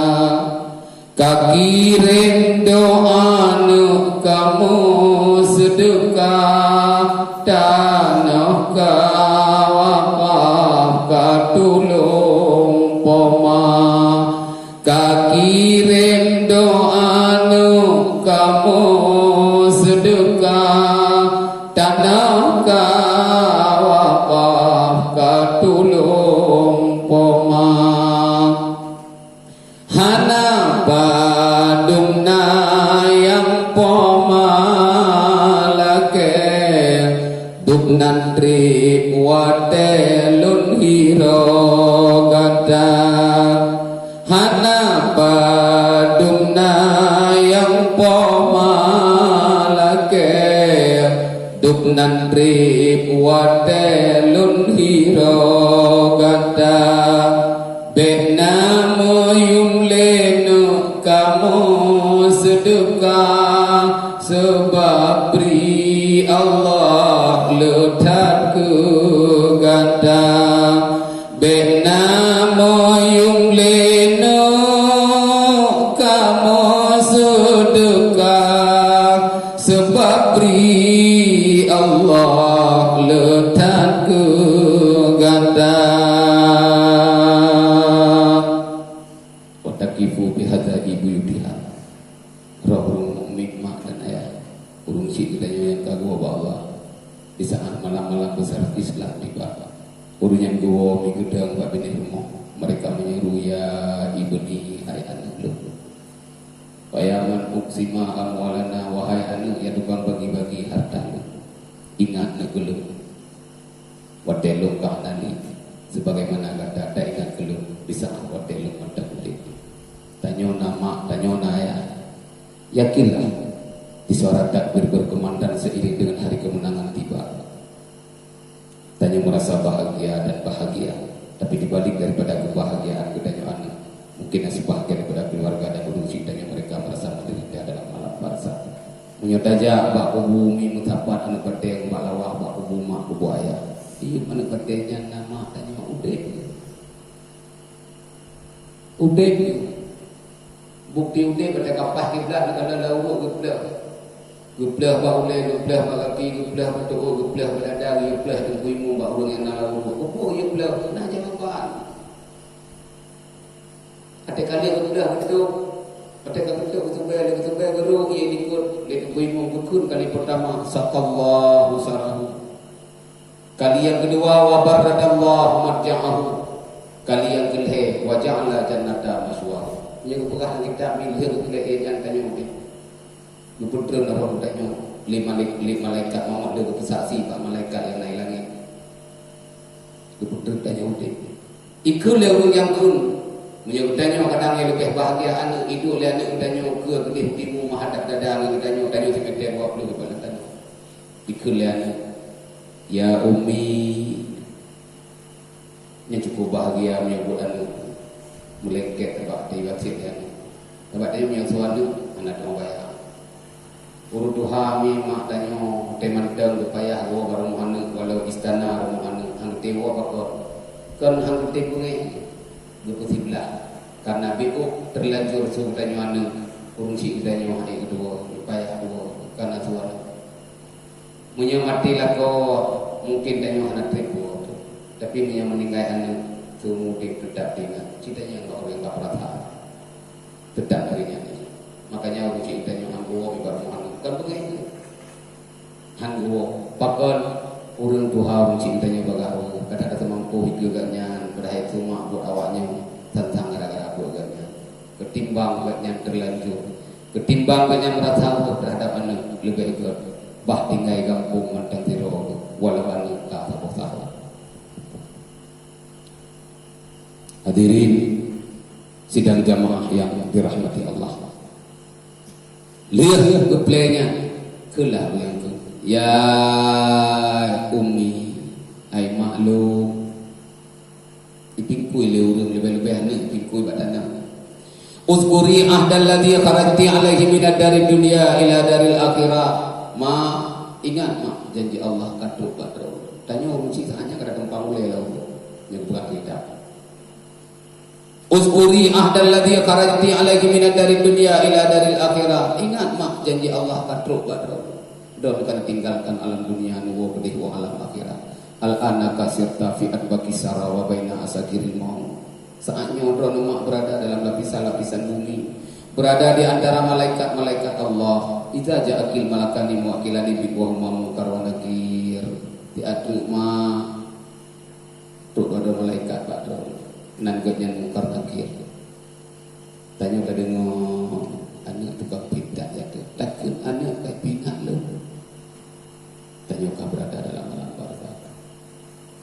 Ka kirém doa neuk kamoe seudeukah, tanoh ka wakaf ka tulông poma. Ka kirém doa neuk kamoe seudeukah, tanoh ka wakaf ka tulông poma. Hana padum na nyang poma lakée, dum nan treb watée lôn hiroe gata. Hana padum na nyang poma lakée, dum nan treb watée lôn hiroe gata. Bék na meuyuem lé neuk kamoe seudeukah, seubab bri Allah le that keu gata. Bék na meuyuem lé neuk kamoe seudeukah, seubab bri Allah le that keu gata. Wa taqifu bihadza buyutiha. Roh ureuëng mukmin mak dan ayah, ureuëng syik geutanyoe nyang ka geuwoe bak Allah. Di saat malam-malam besar Islam tiba, ureuëng nyang geuwoe mi geudong bak binéh rumoh, mereka menyeru, "Ya ibni, hai aneuëk lôn." "Wa ya man uqsima amwalana, wahai aneuëk nyang tukang bagi-bagi hareuta lôn, ingat neukeuleueng. Watée lôn ka hana lé, sebagaimana gata taingat keulôn di saat watée lôn mantong udeb. Tanyoe na mak, tanyoe na ayah. Yakinlah, di suara takbir berkumandang seiring dengan hari kemenangan tiba." Tanyoe meurasa bahagia dan bahagia, tapi di balik daripada keubahagiaan geutanyoe aneuëk, mungkin na sibahagian daripada keuluwarga dan ureuëng syik tanyoe mereka meurasa meudeurita dalam alam barzakh. Meunyoe tajak bak kubu mi meusapat aneuëk batée bak lawah bak kubu mak kubu ayah, tiep aneuëk batée nyan na mak tanyoe udeb. Udeb nyoe. Bukti udeb pada kapai kiblat, na kana lam uruek geupleuh. Geupleuh bak ulée, geupleuh bak gaki, geupleuh bak tuoh, geupleuh bak dada, geupleuh teungku imeum bak ureuëng nyang na lam uruek. Peue geupleuh? Na jawaban. Watée ka lheueh geupleuh geutok, watée ka geutok geuseumbée, lheueh geuseumbée geurok ié likot lé teungku imeum geukheun kali peurtama, "Saqallahu sarahu." Kali nyang keudua, "Wa barradallahu madja'ahu." Kali nyang keulhée, "Wa ja'ala jannata maswahu." Nyang geupeugah lam kitab, mi lheueh geupleuh ié nyan tanyoe udeb. Geupeutreun roh geutanyoe lé malai-, lé malaikat, mangat lé geupeusaksi bak malaikat nyang na i langét. Geupeutreun tanyoe udeb. Ikheun lé ureuëng nyang kheun, Meunyoe geutanyoe kadang nyang leubeh bahgia aneuk, iduek lé aneuk geutanyoe keue geudeh timu meuhadab dada ngon geutanyoe, tanyoe simeter dua ploh di bak tanyoe. Dikheun lé aneuk, "Ya Ummi." Nyan cukup bahgia meunyoe buet aneuk meulengket bak teuh basit lé aneuk. Sabab tanyoe meunyoe su aneuk hana teuma bayang. Ureuëng tuha mi mak tanyoe watée mantong geupayah woe bak rumoh aneuk, walau istana rumoh aneuk, hana geutem woe pakon. Kon hana geutem beungéh, geupeusiblah. Karena biôh terlanjur su tanyoe aneuk, ureuëng syiek tanyoe hana geutuwoe, geupayah tuwoe, karena su aneuk. Meunyoe maté lakoe, mungken tanyoe hana treb woe. Tapi meunyoe meuninggai aneuk, seumur udeb teutap teuingat, cit tanyoe ngon ureuëng ka peurasa. Teutap teuingat. Makanya ureuëng syiek tanyoe han geuwoe bak rumoh aneuk, kon beungéh. Han geuwoe. Pakon? Ureuëng tuha ureuëng syiek tanyoe bagah ureuëng. Kadang ka seumampu hikeue gobnyan, padahai seumah buet awaknyoe sang-sang gara-gara buet gobnyan. Ketimbang gobnyan terlanjur, ketimbang gobnyan meurasa reuôh teuhadab aneuk, leubeh gét bah tinggai gampông mantong sidroe, walau aneuk ka saboh sahoe. Hadirin sidang jamaah yang dirahmati Allah. Lheueh geuplè nyan, keulah ureuëng tu, "Ya Ummi, ai mak lôn." Ipingkui lé ureuëng, leubeh-leubeh aneuk ipingkui bak tanah. "Uzkuri ahdalladzi kharajti alaihi minad darid dunya ila daril akhirah." Ma, ingat mak, janji Allah ka trok bak droe. Tanyoe ureuëng syiek saát nyan ka datang pangulée lom. Nyang buka kitab. "Uzkuri ahdalladzi kharajti alaihi minad darid dunya ila daril akhirah." Ingat mak, janji Allah ka trok bak droe. Droe ka tinggalkan alam dunia, neuwoe keudeh u alam akhirat. "Al-ana kasirta fi adbaqi sara wa baina asakiril maut." Saát nyoe droe neumak berada dalam lapisan-lapisan bumi, berada di antara malaikat-malaikat Allah. "Idza ja'akil malakani muwakilani bik wa huma Munkar wa Nakir." Di ateueh ma Trok dua malaikat bak droe, nan gobnyan Munkar Nakir. Tanyoe tadeungoe aneuk tukang pintak jatuh. Takheun aneuk ka pingat lom. Tanyoe ka berada dalam alam barzakh.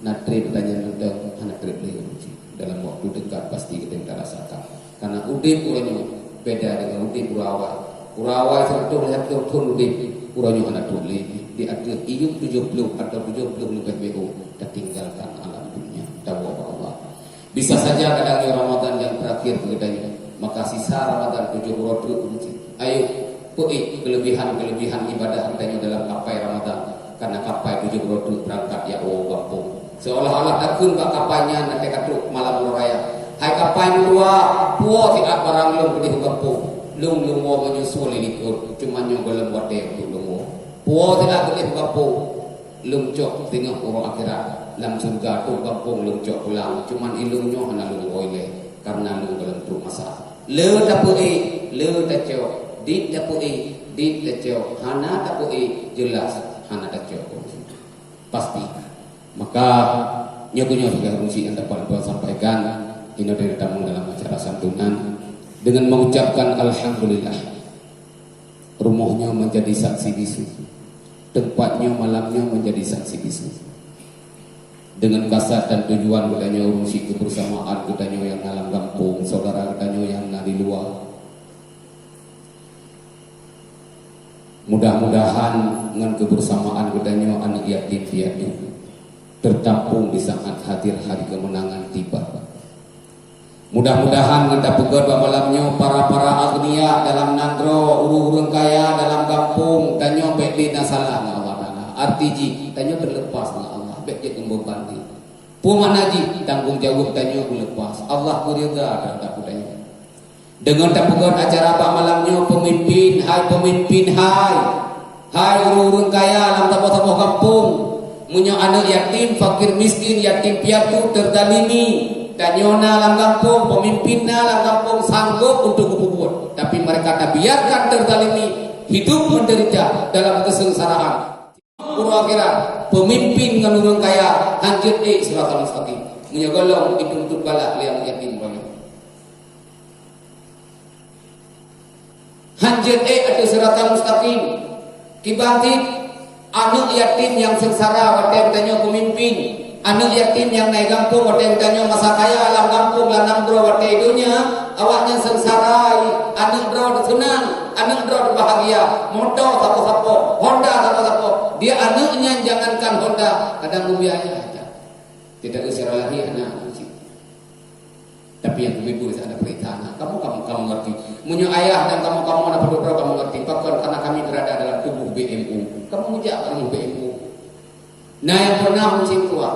Na treb tanyoe mantong, hana treb lé. Dalam waktu dekat pasti kita rasakan. Karena udeb uroe nyoe beda dengan udeb uroe awai. Uroe awai seratus lhèe ploh thon udeb, uroe nyoe hana trok lé. Di ateueh iyup tujoh ploh atau tujoh ploh leubeh B O, tatinggalkan alam dunia, tawoe bak Allah. Bisa saja kadang nyoe Ramadan nyang terakhir keu geutanyoe, maka sisa Ramadan tujoh uroe treuk. Ayo, peuék keulebihan-keulebihan ibadah geutanyoe dalam kapai Ramadan. Karena kapai tujoh uroe treuk beurangkat jak woe gampông. Seolah-olah takheun bak kapai nyan watèe ka trok malam uroe raya, "Hai kapai meuluwa, puwoe siat barang lôn keudeh u gampông. Lôn lôn woe meunyoe sue lé likot, cuma nyoe gohlom watèe untuk lôn woe. Puwoe siat keudeh u gampông. Lôn cok singoh uroe akhirat, lam syeuruga trok gampông lôn cok pulang, cuman i lôn nyoe hana lôn woe ilèe, karena lôn gohlom trok masa." Le tapeuék, le tacok, dit tapeuék, dit tacok, hana tapeuék, jelas hana tacok. Pasti. Maka, nyoe keuh nyoe sagai ureueng syiek nyang dapat lôn sampaikan, inoe dari tamu dalam acara santunan, dengan mengucapkan alhamdulillah. Rumoh nyoe menjadi saksi bisu. Tempat nyoe malam nyoe menjadi saksi bisu. Dengan kasad dan tujuan geutanyoe ureueng syiek kebersamaan geutanyoe nyang na lam gampông, saudara geutanyoe nyang na di luwa. Mudah-mudahan ngon kebersamaan geutanyoe aneuk yatim piatu tertampung di saat hadir hari kemenangan tiba. Mudah-mudahan ngon tapeugöt bak malam nyoe para-para agniya dalam nanggroe, ureueng-ureueng kaya dalam gampông, tanyoe bèk lé na salah ngon Allah Taala. Arti jih, tanyoe teulepas ngon Allah, bèk jeuet ngon beuban jih. Peue makna jih? Tanggong jaweueb tanyoe geulepas. Allah geuridha teuhadap geutanyoe. Deungon tapeugöt acara bak malam nyoe, peumimpin, hai peumimpin, hai! Hai ureueng-ureueng kaya lam saboh-saboh gampông! Meunyoe aneuk yatim, fakir miskin, yatim piatu, teuzalimi, tanyoe na lam gampông, peumimpin na lam gampông, sanggob untuk geupeubuet, tapi mereka tabiarkan teuzalimi, hidup menderita dalam kesengsaraan. Uroe akhirat, peumimpin ngon ureueng kaya han jeuet ék siratal mustaqim. Meunyoe gohlom, itu untuk balak lé aneuk yatim uroe nyoe. Han jeuet ék ateueh siratal mustaqim. Kiban cit aneuk yatim nyang seungsara watèe geutanyoe peumimpin. Aneuk yatim nyang na i gampông watèe geutanyoe masa kaya lam gampông, lam nanggroe watèe i donya, awaknyan seungsara, aneuk droe teuseunang, aneuk droe teubahagia, moto sapo-sapo, honda sapo-sapo. Di aneuk nyan jangankan honda, kadang geubri ayah. Tidak usah lahé aneuk cit. Tapi nyang keubiet ada peurintah na. Kamoe, kamoe, kamoe ngerti. Meunyoe ayah dan kamoe, kamoe na padub droe kamoe ngerti. Pakon? Karena kami berada dalam tubuh B M U. Kamoe meujak bak rumoh B M U. Na nyang pernah meucit tuah.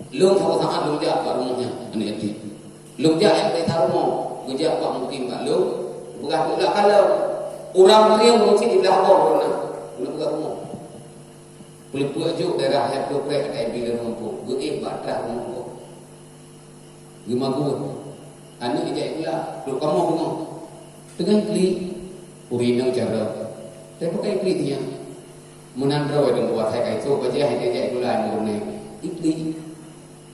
Lôn saboh saát lôn jak bak rumoh nyan, aneuk yatim. Lôn jak nyang peurintah rumoh, geujak bak mukim bak lôn, peugah keu ulah kalon. Ureueng krieng meucit di blah boh droeneuh, keuneuk peugah rumoh. Peuleupeuk jok daerah nyang peupreh ata ibi lé rumoh, geuéh bak trah rumoh. Geumagun. Aneuk ijak ikula, trok kamoe beungoh. Teungoh iklik, ureueng inong carông. Tapi pakon iklik nyan? Meunan droe dong kuat hai kai trok bajèe hai ijak ikula meurunéh. Iklik.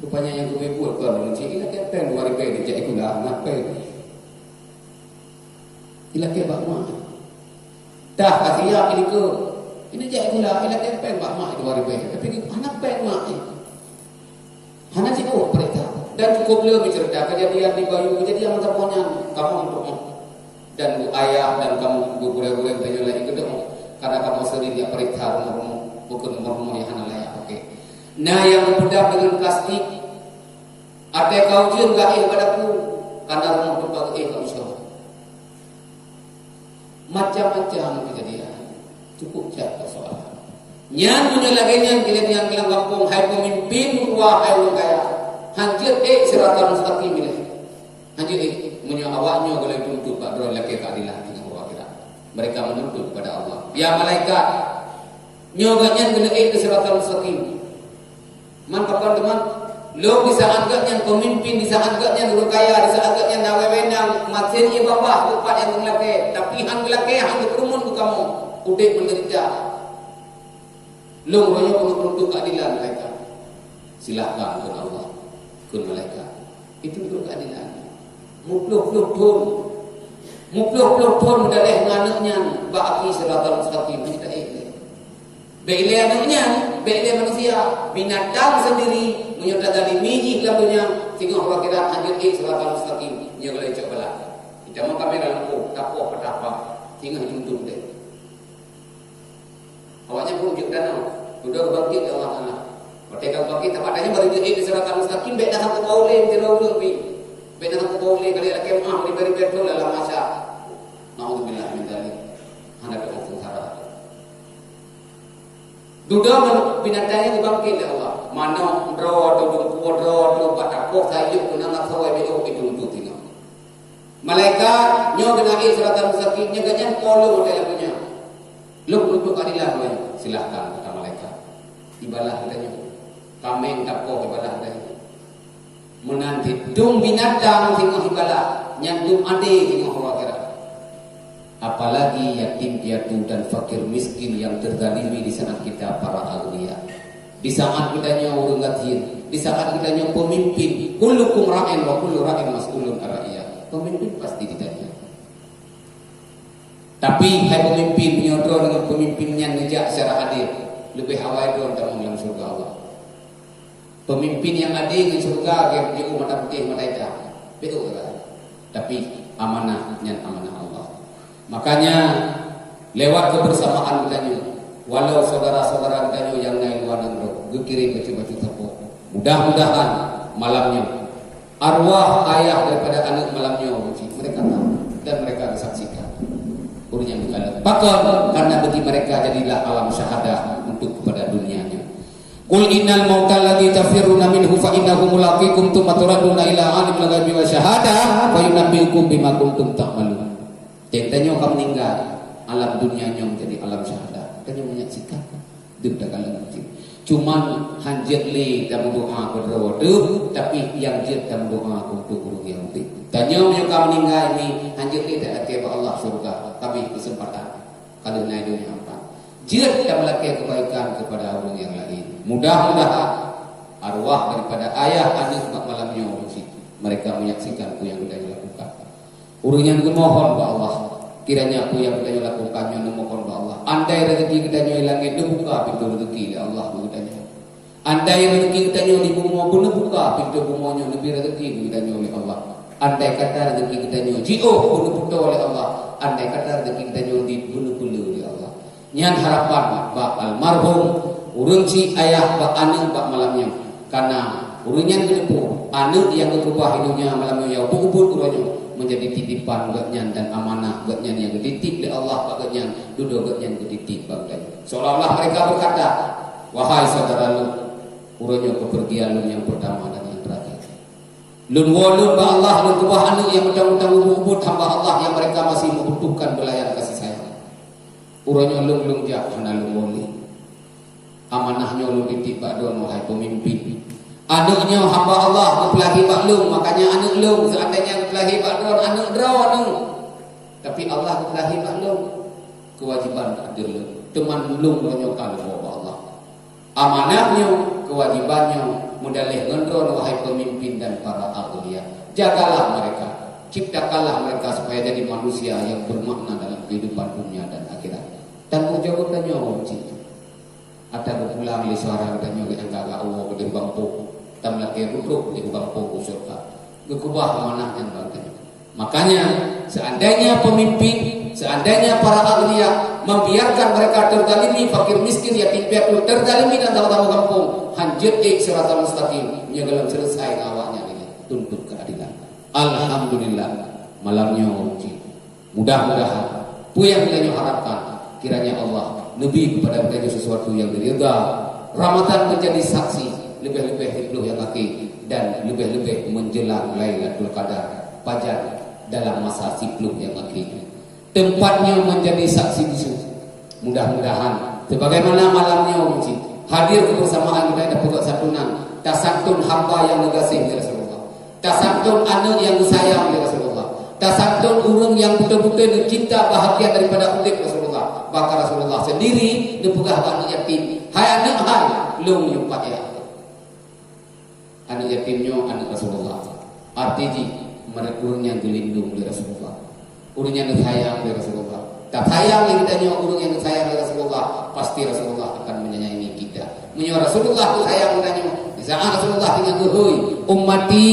Rupanya nyang geubri buet kon ureueng cit, ilakèe péng dua ribèe dijak ikula, na péng. Ilakèe bak mak. Dah ka siap ilikot. Ini jak gula, ilakèe péng bak mak dua ribèe. Tapi hana péng mak. Hana jiôh peurintah. Dan cukup le meucerita kejadian di Bayu, kejadian masa nyan. Kamoe meudoa. Dan bu ayah dan kamoe bu gurèe-gurèe tanyoe lagi geudoa. Karena kamoe sering jak peurintah rumoh-rumoh, bukon rumoh-rumoh nyang hana layak pakai. Na nyang geupeudap deungon plastik. Até ka ujeuen geuéh bak dapu, karena rumoh teumpat geuéh ka usoe. Macam-macam kejadian. Cukup that persoalan. Nyan meunyoe lagèe nyan kejadian lam gampông, hai peumimpin meutuah, hai ureueng kaya. Han jeuet ék siratal mustaqim ilèe. Han jeuet ék. Meunyoe awak nyoe golom tuntut bak droe lakèe keadilan di nanggroe akhirat. Mereka menuntut kepada Allah. Ya malaikat, nyoe gobnyan keuneuk ék keu siratal mustaqim. Man pakon teuma? Lôn di saat gobnyan peumimpin, di saat gobnyan ureueng kaya, di saat gobnyan na wewenang, masen ié babah keu pat nyang geulakèe, tapi han geulakèe, han geupeureumeun keu kamoe, udép menderita. Lôn roh nyoe keuneuk tuntut keadilan malaikat. Silahkan kheun Allah, kheun malaikat. Itu untuk keadilan. Muploh-ploh thon. Muploh-ploh thon meudaleh ngon aneuk nyan bak api siratal mustaqim, hana taék lé. Bèk ilèe aneuk nyan, bèk ilèe manusia, binatang sendiri, meunyoe tazalimi jih lam donya, singoh uroe akhirat han jeuet ék siratal mustaqim, nyoe golom cok balah. Tamong kamera lampôh, tapoh patah pah, singoh juntung deh. Awaknyan pun jeuet danau, dudoe geubangkét lé Allah Taala. Watèe ka geubangkét, tapat tanyoe bari jeuet ék siratal mustaqim, bèk na sapeue bau lé, meuteuroe ureueng pih. Bèk na sapeue bau lé, ka lheueh lakèe meu'ah, ribèe-ribèe thon lam mahsyar. Naudzubillah min dzalik. Hana teu'oh seungsara. Dudoe manok binatang nyan geubangkét lé Allah. Manok droe, atau dumpeue droe, atau bak tapoh sayeuep keunan asawai beuôk itu untuk singoh. Malaikat, nyoe geuneuk ék siratal mustaqim, nyoe gobnyan po lôn watèe lam donya. Lôn keuneuk tuntut keadilan, silahkan, kata malaikat. Ibalah geutanyoe. Kaméng tapoh ibalah geutanyoe. Meunan cit dum binatang singoh ibalah, nyan dum adé singoh uroe akhirat. Apalagi yatim piatu dan fakir miskin yang terzalimi di saat kita para aghnia. Di saat geutanyoe ureueng gasien, di saat geutanyoe peumimpin, kullukum ra'in wa kullu ra'in mas'ulun an ra'iyah. Peumimpin pasti ditanya. Tapi hai peumimpin, meunyoe droe deungon peumimpin nyan neujak secara adil, leubeh awai droe tamong lam syeuruga Allah. Peumimpin nyang adé ngon syeuruga geuh jiôh mata putéh mata itam. Beutôi kan? Tapi amanah nyan amanah Allah. Makanya, lewat kebersamaan geutanyoe, walau syedara-syedara geutanyoe nyang na i luwa nanggroe geukirém bacut-bacut sapo, mudah-mudahan malam nyoe arwah ayah daripada aneuk malam nyoe, mereka tahu dan mereka disaksikan. Ureueng nyang geukalon. Pakon? Karena bagi mereka jadilah alam syahadah untuk kepada dunia nyoe. Qul innal mautal ladzi tafirruna minhu fa innahu mulaqikum tsumma turadduna ila alimil ghaibi wasyahadah fa yunabbiukum bima kuntum ta'malun. Jadi tanyoe ka meuninggai, alam dunia nyoe menjadi alam syahadah. Tanyoe menyaksikan, deuh takalon cit. Cuman han jeuet lé tameudoa keudroe teuh, tapi nyang jeuet tameudoa keu ureueng nyang udép. Tanyoe meunyoe ka meuninggai nyoe, han jeuet lé talakèe bak Allah syeuruga, ka abéh keuseumpatan. Ka lheueh na i donya ampat. Jeuet tameulakèe keubaikan keupada ureueng nyang laén. Mudah-mudahan arwah daripada ayah aneuk bak malam nyoe cit, mereka menyaksikan peue nyang geutanyoe lakukan. Ureueng nyan geumohon bak Allah, kiranya peue nyang geutanyoe lakukan nyoe neumohon bak Allah. Andai rezeki geutanyoe i langét, neubuka pintoe rezeki lé Allah bak geutanyoe. Andai rezeki geutanyoe di bumoe beuneubuka pintoe bumoe nyoe, neubri rezeki geutanyoe lé Allah. Andai kata rezeki geutanyoe jiôh beuneuputoe lé Allah, andai kata rezeki geutanyoe di beuneupeulé lé Allah. Nyan harapan bak almarhum, ureuëng cit ayah bak aneuëk bak malam nyoe. Kana ureuëng nyan geuteupeue, aneuëk nyang geukeubah di donya malam nyoe nyang ubit-ubit uroe nyoe, menjadi titipan gobnyan dan amanah gobnyan nyang geutitip lé Allah bak gobnyan, dudoe gobnyan geutitip bak gobnyan. Seolah-olah mereka berkata, "Wahai saudara lôn, uroe nyoe keupeurgian lôn nyang peurtama dan nyang teurakhir. Lôn woe lôn bak Allah, lôn keubah aneuëk nyang mantong-mantong ubit-ubit hamba Allah nyang mereka masih membutuhkan beulayan kasih sayang. Uroe nyoe lôn, lôn jak hana lôn woe lé. Amanah nyoe lôn titip bak droe, wahai peumimpin. Aneuëk nyoe hamba Allah geupeulahé bak lôn, makanya aneuëk lôn, seandainya geupeulahé bak droe, aneuëk droe aneuëk. Tapi Allah geupeulahé bak lôn, keuwajiban takdir lôn. Teuma lôn uroe nyoe ka lôn woe bak Allah. Amanah nyoe, keuwajiban nyoe, meudaléh ngon droe, wahai peumimpin dan para aulia. Jagalah mereka, ciptakanlah mereka supaya jadi manusia yang bermakna dalam kehidupan dunia dan akhirat." Tanggong jaweueb tanyoe cit. Ata geupulang lé syedara geutanyoe nyang ka geuwoe keudeh gampông, tameulakée rutrok keudeh gampông u syeuruga. Geukeubah amanah nyan bak geutanyoe. Makanya, seandainya pemimpin, seandainya para aulia membiarkan mereka terzalimi, fakir miskin, yatim piatu, terzalimi dan tamu-tamu gampông, hanjeuet ék siratal mustaqim, nyoe golom selesai ngon awaknyan ini, tuntut keadilan. Alhamdulillah, malam nyoe cit. Mudah-mudahan, peue nyang geutanyoe harapkan, kiranya Allah neubri kepada geutanyoe sesuatu nyang diridha. Ramadan menjadi saksi, leubeh-leubeh di ploh nyang akhé dan leubeh-leubeh menjelang Lailatul Qadar, pajan dalam masa siploh nyang akhé. Teumpat nyoe menjadi saksi bisu. Mudah-mudahan, sebagaimana malam nyoe cit, hadir kebersamaan geutanyoe tapeugah santunan, tasantun hamba nyang geugaséh lé Rasulullah. Tasantun aneuëk nyang geusayang lé Rasulullah. Tasantun ureuëng nyang beutôi-beutôi neucipta bahagian daripada udeb Rasulullah. Bahkan Rasulullah sendiri neupeugah bak aneuëk yatim, "Hai aneuëk hai, lôn nyang payah." Aneuëk yatim nyoe aneuëk Rasulullah. Arti jih, ureuëng nyang geulindong lé Rasulullah. Ureuëng nyang geusayang lé Rasulullah. Tasayang lé geutanyoe ureuëng nyang geusayang lé Rasulullah, pasti Rasulullah akan menyayangi kita. Meunyoe Rasulullah geusayang geutanyoe, di saat Rasulullah teungoh geuhôi, "Ummati,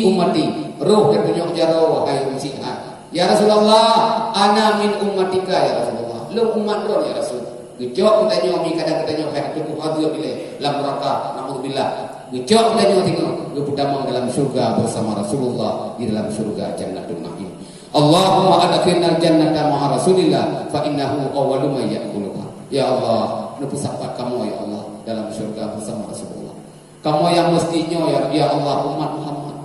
ummati," roh geutanyoe jaroe, wahai ureuëng sihat. "Ya Rasulullah, ana min ummatika, ya Rasulullah." Lôn umat droe, ya Rasul. Geucok geutanyoe, mi kadang geutanyoe hai teupeu azab ilée lam neuraka, naudzubillah. Geucok geutanyoe teungoh geupeutamong dalam syurga bersama Rasulullah di dalam syurga Jannatun Naim. Allahumma adkhilnal jannata ma'a Rasulillah fa innahu awwalu man yadkhuluha. Ya Allah, neupeusapat kamoe ya Allah dalam syurga bersama Rasulullah. Kamoe nyang meusti nyoe ya, ya Allah, umat Muhammad.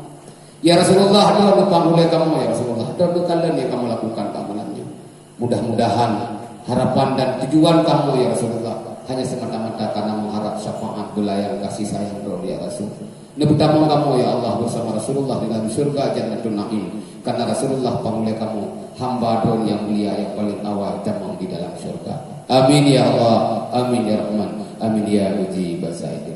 Ya Rasulullah, droeneuh pangulée kamoe ya Rasulullah. Droeneuh kalon nyang kamoe lakukan bak malam nyoe. Mudah-mudahan harapan dan tujuan kamoe ya Rasulullah hanya semata-mata karena mengharap syafaat beulayan kasih sayang droeneuh ya Rasul. Neupeutamong kamoe ya Allah bersama Rasulullah di dalam syurga Jannatun Naim. Karena Rasulullah pangulée kamoe, hamba droeneuh nyang mulia nyang paleng awai tamong di dalam syurga. Amin ya Allah, amin ya Rahman, amin ya Mujib as-Sa'ilin.